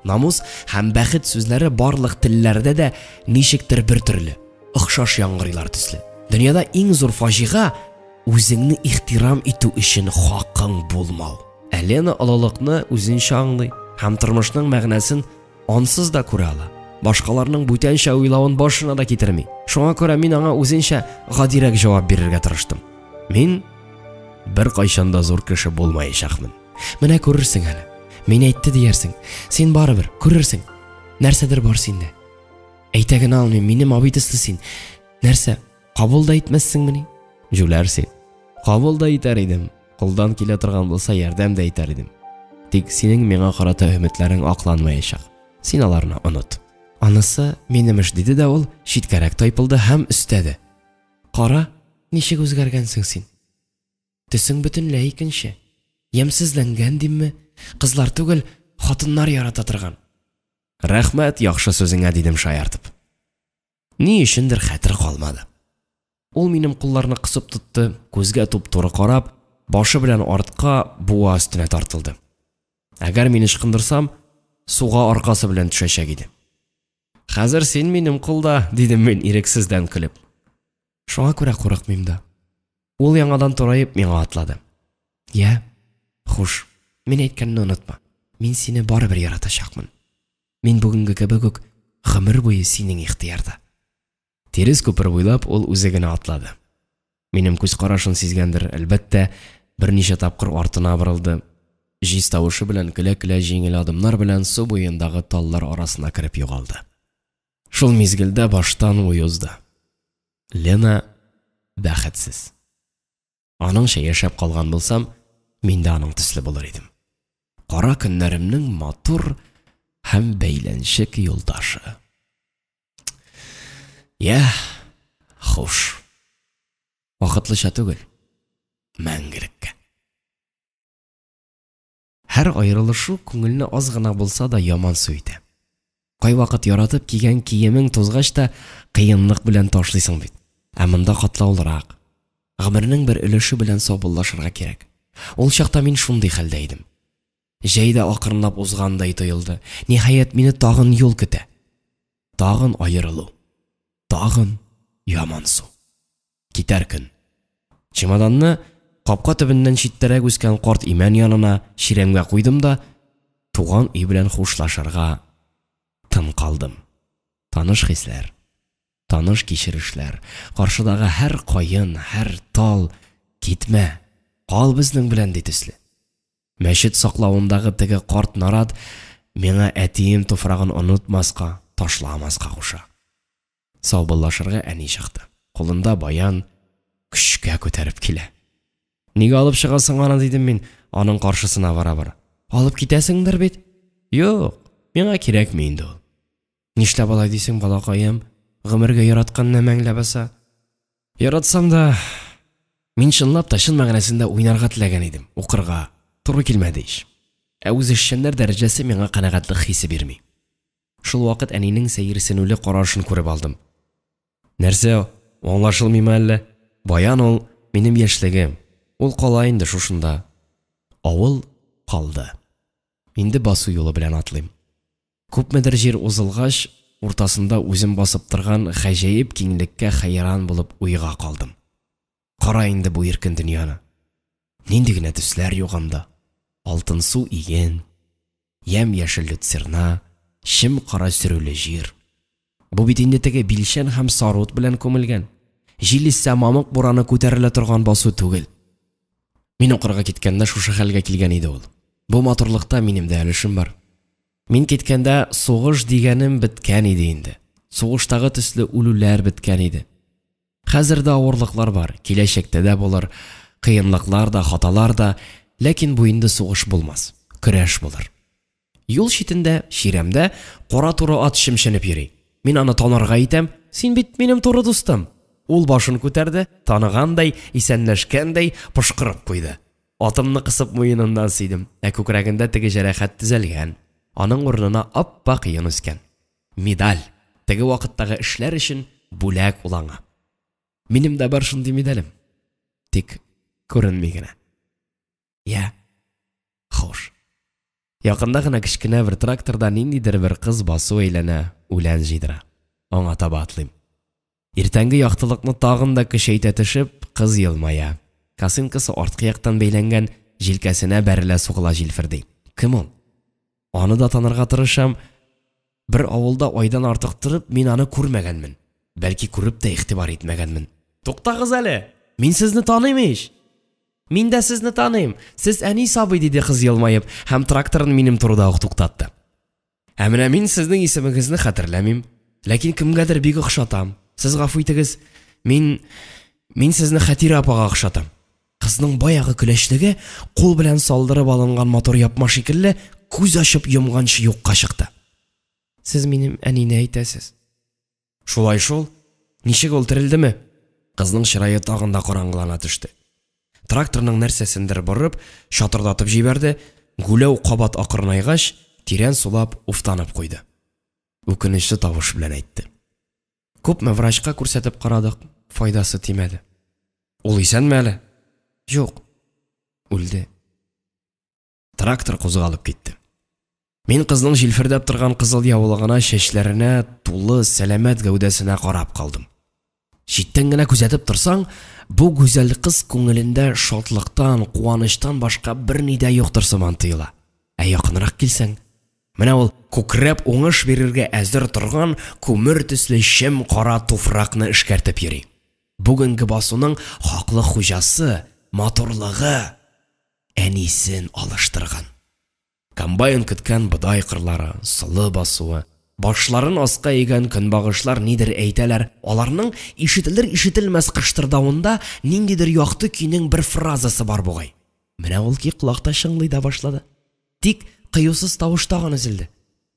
Намус һәм бәхет сүзләре барлык телләрдә дә ничектер бер төрле, охшаш яңгырыйлар төсле. Дөньяда иң зур фаҗига үзеңне ихтирам итү өчен хакың булмау. Ә Лена олылыкны үзенчә аңлый һәм тормышның мәгънәсен ансыз да күрә ала. Башкаларның бүтәнчә уйлавын башына да китерми. Шуңа күрә мин аңа үзенчә гадирәк җавап бирергә тырыштым. Мин беркайчан да зур кеше булмаячакмын. Менә күрерсең әле. Мин әйтте диярсең. Син барыбер күрерсең. Нәрсәдер бар синдә. Әйтә генә алмыйм, минем абый төсле син. Нәрсә, кабул да итмәссеңмени? Җүләр син. Кабул да итәр идем. Кулдан килә торган булса, ярдәм дә итәр идем. Тик синең миңа карата өметләрең акланмаячак. Син аларны оныт. Анысы минем эш, диде дә ул, читкәрәк тайпылды һәм өстәде. Кара, ничек үзгәргәнсең син. Төсең бөтенләй икенче. Ямьсезләнгән димме? Кызлар түгел, хатыннар ярата торган. Рәхмәт яхшы сүзеңә, дидем шаяртып. Ни өчендер хәтер калмады. Ул минем кулларны кысып тотты, күзгә туп-туры карап, башы белән артка буа өстенә тартылды. Әгәр мин ычкындырсам, суга аркасы белән төшәчәк иде. Хәзер син минем кулда, дидем мин ирексездән көлеп. Шуңа күрә курыкмыйм да. Ул яңадан тураеп миңа атлады. Я, хуш, мин әйткәнне онытма. Мин сине барыбер яратачакмын. Мин бүгенге кебек үк гомер буе синең ихтыярда. Тирес күпер буйлап ул үзе генә атлады. Минем күз карашын сизгәндер, әлбәттә, берничә тапкыр артына борылды. Җиз тавышы белән көлә-көлә җиңел адымнар белән су буендагы таллар арасына кереп югалды. Шул мизгелдә баштан уй узды. Лена бәхетсез. Аныңча яшәп калган булсам, мин дә аның төсле булыр идем. Кара көннәремнең матур һәм бәйләнчек юлдашы. Я, хуш. Вакытлыча түгел, мәңгелеккә. Һәр аерылышу күңелне аз гына булса да ямансу итә. Кайвакыт яратып кигән киемең тузгач та кыенлык белән ташлыйсың бит. Ә монда катлаулырак. Гомернең бер өлеше белән саубуллашырга кирәк. Ул чакта мин шундый хәлдә идем. Җәй дә акрынлап узгандай тоелды. Ниһаять, мине тагын юл көтә. Тагын аерылу. Тагын ямансу. Китәр көн. Чемоданны капка төбеннән читтәрәк үскән карт имән янына чирәмгә куйдым да, туган өй белән хушлашырга тын калдым. Таныш хисләр, таныш кичерешләр, каршыдагы һәр каен, һәр тал, китмә, кал безнең белән ди төсле. Мәчет саклавындагы теге карт нарат миңа әтием туфрагын онытмаска, ташламаска куша. Саубуллашырга әни чыкты. Кулында баян, көчкә күтәреп килә. Нигә алып чыгасың аны, дидем мин, аның каршысына бара-бара. Алып китәсеңдер бит? Юк, миңа кирәкми инде ул. Нишләп алай дисең, балакаем? Гомергә яраткан нәмәң ләбаса. Яратсам да, мин чынлап та чын мәгънәсендә уйнарга теләгән идем, укырга. Туры килмәде ич. Ә үзешчәннәр дәрәҗәсе миңа канәгатьлек хисе бирми. Шул вакыт әнинең сәерсенүле карашын күреп алдым. Нәрсә, аңлашылмыймы әллә? Баян ул минем яшьлегем. Ул кала инде шушында. Авыл калды. Инде басу юлы белән атлыйм. Күпмедер җир узылгач, уртасында үзем басып торган гаҗәеп киңлеккә хәйран булып уйга калдым. Кара инде бу иркен дөньяны. Нинди генә төсләр юк анда. Алтынсу иген, ямь-яшел люцерна, чем-кара сөрүле җир. Бу бит инде теге билчән һәм сарут белән күмелгән, җил иссә мамык бураны күтәрелә торган басу түгел. Мин укырга киткәндә шушы хәлгә килгән иде ул. Бу матурлыкта минем дә өлешем бар. Мин киткәндә сугыш дигәнем беткән иде инде. Сугыштагы төсле үлүләр беткән иде. Хәзер дә авырлыклар бар, киләчәктә дә булыр, кыенлыклар да, хаталар да, ләкин бу инде сугыш булмас, көрәш булыр. Юл читендә, чирәмдә кара туры ат чемченеп йөри. Мин аны танырга итәм, син бит минем туры дустым. Ул башын күтәрде, таныгандай, исәнләшкәндәй, пошкырып куйды. Атымны кысып муеныннан сөйдем, ә күкрәгендә теге җәрәхәт төзәлгән. Аның урынына ап-ак йон үскән. Медаль! Теге вакыттагы эшләр өчен бүләк ул аңа. Минем дә бар шундый медалем. Тик күренми генә. Я. Хуш. Якында гына кечкенә бер тракторда ниндидер бер кыз басу әйләнә, үлән җыйдыра. Аңа таба атлыйм. Иртәнге яктылыкны тагын да көчәйтә төшеп, кыз елмая. Косынкасы арткы яктан бәйләнгән, җилкәсенә бәрелә-сугыла җилферди. Кем ул? Аны да танырга тырышам. Бер авылда айдан артык торып, мин аны күрмәгәнмен. Бәлки күреп тә игътибар итмәгәнмен. Туктагыз әле! Мин сезне таныйм ич! Мин дә сезне таныйм! Сез Әнис абый, диде кыз елмаеп һәм тракторын минем турыда ук туктатты. Ә менә мин сезнең исемегезне хәтерләмим. Ләкин кемгәдер бик охшатам. Сез гафу итегез, мин мин сезне Хәтирә апага охшатам. Кызның баягы көләчлеге, кул белән салдырып алынган матур япма шикелле, күз ачып йомганчы юкка чыкты. Сез минем әнине әйтәсез. Шулай шул. Ничек ул терелдеме? Кызның чырае тагын да караңгылана төште. Тракторның нәрсәсендер борып, чатырдатып җибәрде, гүләү кабат акрынайгач, тирән сулап, уфтанып куйды. Үкенечле тавыш белән әйтте. Күпме врачка күрсәтеп карадык, файдасы тимәде. Ул исәнме әле? Юк. Үлде. Трактор кузгалып китте. Мин кызның җилфердәп торган кызыл яулыгына, чәчләренә, тулы, сәламәт гәүдәсенә карап калдым. Читтән генә күзәтеп торсаң, бу гүзәл кыз күңелендә шатлыктан, куанычтан башка берни дә юктыр сыман тоела. Ә якынрак килсәң, менә ул күкрәп уңыш бирергә әзер торган күмер төсле чем кара туфракны эшкәртеп йөри. Бүгенге басуның хаклы хуҗасы, матурлыгы әнисен алыштырган. Комбайн көткән бодай кырлары, солы басуы, Башларын аска игән көнбагышлар нидер әйтәләр, аларның ишетелер-ишетелмәс кыштырдавында ниндидер якты көйнең бер фразасы бар бугай. Менә ул көй колакта чыңлый да башлады. Тик кыюсыз тавыш тагын өзелде.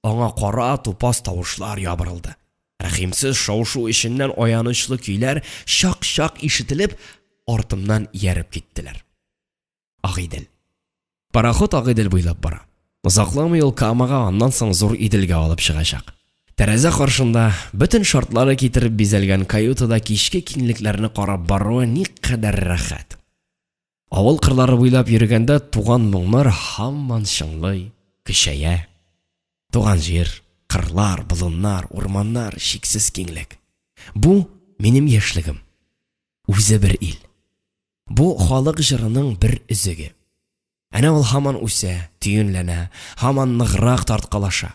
Аңа кара, тупас тавышлар ябырылды. Рәхимсез шау-шу эченнән аянычлы көйләр чак-чак ишетелеп, артымнан ияреп киттеләр. Агыйдел. Пароход Агыйдел буйлап бара. Озакламый ул Камага, аннан соң Зур Иделгә алып чыгачак. Тәрәзә каршында, бөтен шартлары китереп бизәлгән каютада кичке киңлекләрне карап баруы никадәр рәхәт. Авыл кырлары буйлап йөргәндә туган моңнар һаман чыңлый, көчәя. Туган җир, кырлар, болыннар, урманнар, чиксез киңлек. Бу минем яшьлегем. Үзе бер ил. Бу халык җырының бер өзеге. Әнә ул һаман үсә, төенләнә, һаман ныграк тарткалаша,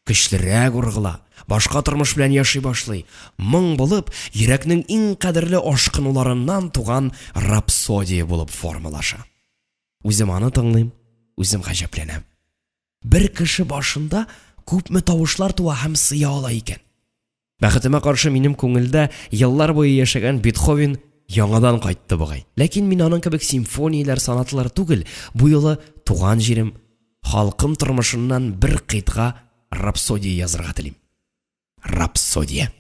көчлерәк ургыла, башка тормыш белән яши башлый, моң булып, йөрәкнең иң кадерле ашкынуларыннан туган рапсодия булып формалаша. Үзем аны тыңлыйм, үзем гаҗәпләнәм. Бер кеше башында күпме тавышлар туа һәм сыя ала икән. Бәхетемә каршы минем күңелдә еллар буе яшәгән Бетховен яңадан кайтты бугай. Ләкин мин аның кебек симфонияләр, сонаталар түгел, бу юлы туган җирем, халкым тормышыннан бер кыйтга рапсодия язырга телим. Рапсодия.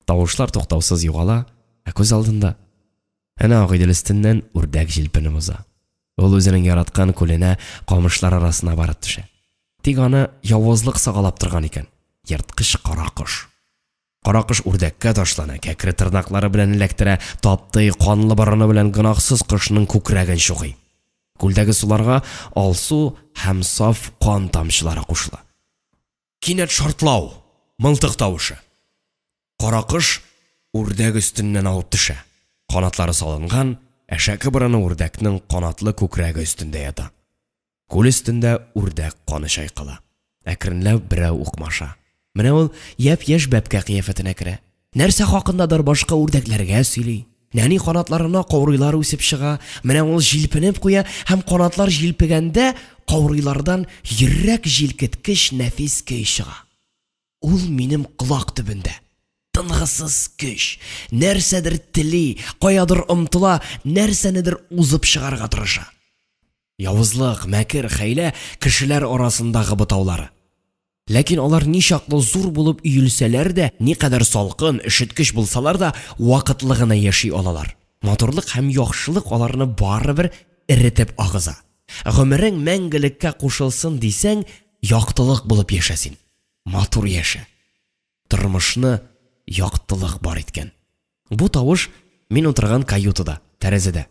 Тавышлар туктаусыз югала, ә күз алдында әнә Агыйдел өстеннән үрдәк җилпенеп уза. Ул үзенең яраткан күленә камышлар арасына барып төшә. Тик аны явызлык сагалап торган икән. Ерткыч кара кош. Кара кош үрдәккә ташлана, кәкре тырнаклары белән эләктерә, таптый, канлы борыны белән гөнаһсыз кошның күкрәген чукый. Күлдәге суларга алсу һәм саф кан тамчылары кушыла. Кинәт шартлау, мылтык тавышы. Кара кош үрдәк өстеннән авып төшә. Канатлары салынган, әшәке борыны үрдәкнең канатлы күкрәге өстендә ята. Күл өстендә үрдәк каны чайкала. Әкренләп берәү укмаша. Менә ул япь-яшь бәбкә кыяфәтенә керә. Нәрсә хакындадыр башка үрдәкләргә сөйли. Нәни канатларына каурыйлар үсеп чыга. Менә ул җилпенеп куя һәм канатлар җилпегәндә каурыйлардан йөрәк җилкеткеч нәфис көй чыга. Ул минем колак төбендә. Тынгысыз көч. Нәрсәдер тели, каядыр омтыла, нәрсәнедер узып чыгарга тырыша. Явызлык, мәкер, хәйлә кешеләр арасындагы бутаулары. Ләкин алар ничаклы зур булып өелсәләр дә, никадәр салкын, өшеткеч булсалар да, вакытлы гына яши алалар. Матурлык һәм яхшылык аларны барыбер эретеп агыза. Гомерең мәңгелеккә кушылсын дисәң, яктылык булып яшә син. Матур яшә. Тормышны яктылык бар иткән. Бу тавыш мин утырган каютада, тәрәзәдә.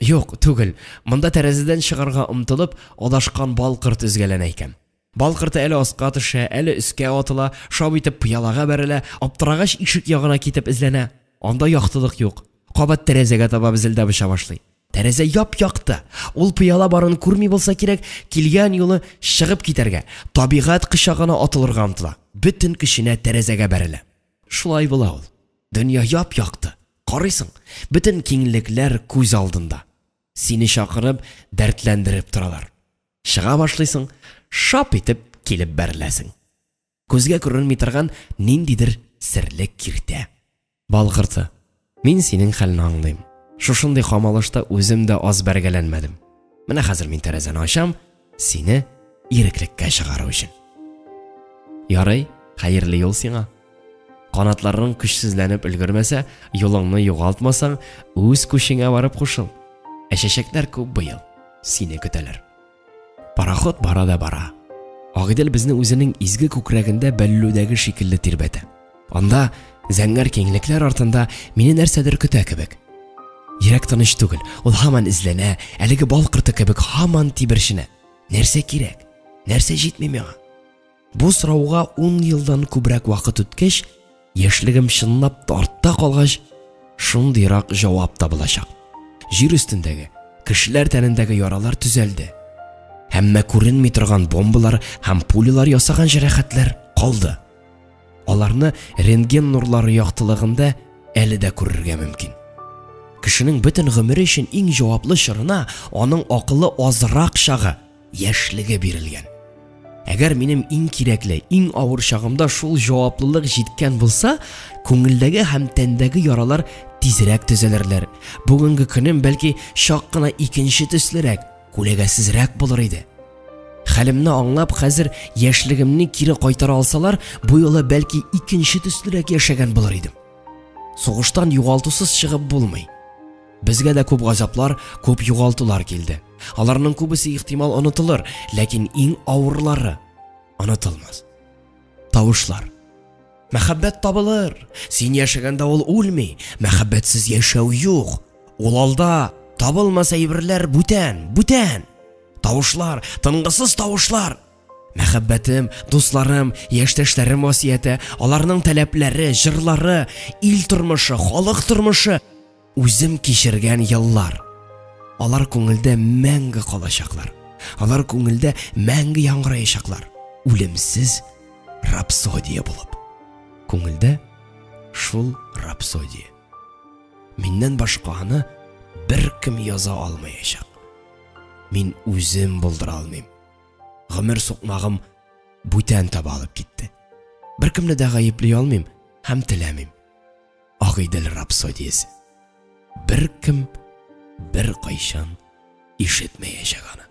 Юк, түгел. Монда тәрәзәдән чыгарга омтылып, адашкан бал корты өзгәләнә икән. Бал корты әле аска төшә, әле өскә атыла, шап итеп пыялага бәрелә, аптырагач ишек ягына китеп эзләнә. Анда яктылык юк. Кабат тәрәзәгә таба безелдәп оча башлый. Тәрәзә яп-якты. Ул пыяла барын күрми булса кирәк, килгән юлы чыгып китәргә, табигать кочагына атылырга омтыла. Бөтен көченә тәрәзәгә бәрелә. Шулай була ул. Дөнья яп-якты. Карыйсың, бөтен киңлекләр күз алдында. Сине чакырып, дәртләндереп торалар. Чыга башлыйсың, шап итеп килеп бәреләсең. Күзгә күренми торган ниндидер серле киртә. Бал корты, мин синең хәлне аңлыйм. Шушындый камалышта үзем дә аз бәргәләнмәдем. Менә хәзер мин тәрәзәне ачам, сине иреклеккә чыгару өчен. Ярый, хәерле юл сиңа. Канатларың көчсезләнеп өлгермәсә, юлыңны югалтмасаң, үз күчеңә барып кушыл. Ә чәчәкләр күп быел, сине көтәләр. Пароход бара да бара. Агыйдел безне үзенең изге күкрәгендә бәллүдәге шикелле тирбәтә. Анда, зәңгәр киңлекләр артында, мине нәрсәдер көтә кебек. Йөрәк тыныч түгел, ул һаман эзләнә, әлеге бал корты кебек һаман тиберченә. Нәрсә кирәк? Нәрсә җитми миңа? Бу сорауга 10 елдан күбрәк вакыт үткәч, яшьлегем чынлап та артта калгач, шундыйрак җавап табылачак. Җир өстендәге, кешеләр тәнендәге яралар төзәлде. Әмма күренми торган бомбалар һәм пулялар ясаган җәрәхәтләр калды. Аларны рентген нурлары яктылыгында әле дә күрергә мөмкин. Кешенең бөтен гомере өчен иң җаваплы чорына аның акылы азрак чагы, яшьлеге бирелгән. Әгәр минем иң кирәкле, иң авыр чагымда шул җаваплылык җиткән булса, күңелдәге һәм тәндәге яралар тизрәк төзәлерләр. Бүгенге көнем бәлки чак кына икенче төслерәк, күләгәсезрәк булыр иде. Хәлемне аңлап, хәзер яшьлегемне кире кайтара алсалар, бу юлы бәлки икенче төслерәк яшәгән булыр идем. Сугыштан югалтусыз чыгып булмый. Безгә дә күп газаплар, күп югалтулар килде. Аларның күбесе ихтимал онытылыр, ләкин иң авырлары онытылмас. Тавышлар. Мәхәббәт табылыр. Син яшәгәндә ул үлми. Мәхәббәтсез яшәү юк. Ул алда. Табылмас әйберләр бүтән, бүтән. Тавышлар, тынгысыз тавышлар. Мәхәббәтем, дусларым, яшьтәшләрем васыяте, аларның таләпләре, җырлары, ил тормышы, халык тормышы, үзем кичергән еллар. Алар күңелдә мәңге калачаклар. Алар күңелдә мәңге яңгыраячаклар. Үлемсез рапсодия булып. Күңелдә шул рапсодия. Миннән башка аны беркем яза алмаячак. Мин үзем булдыра алмыйм. Гомер сукмагым бүтән таба алып китте. Беркемне дә гаепли алмыйм һәм теләмим. Агыйдел рапсодиясе. Беркем беркайчан ишетмәячәк аны.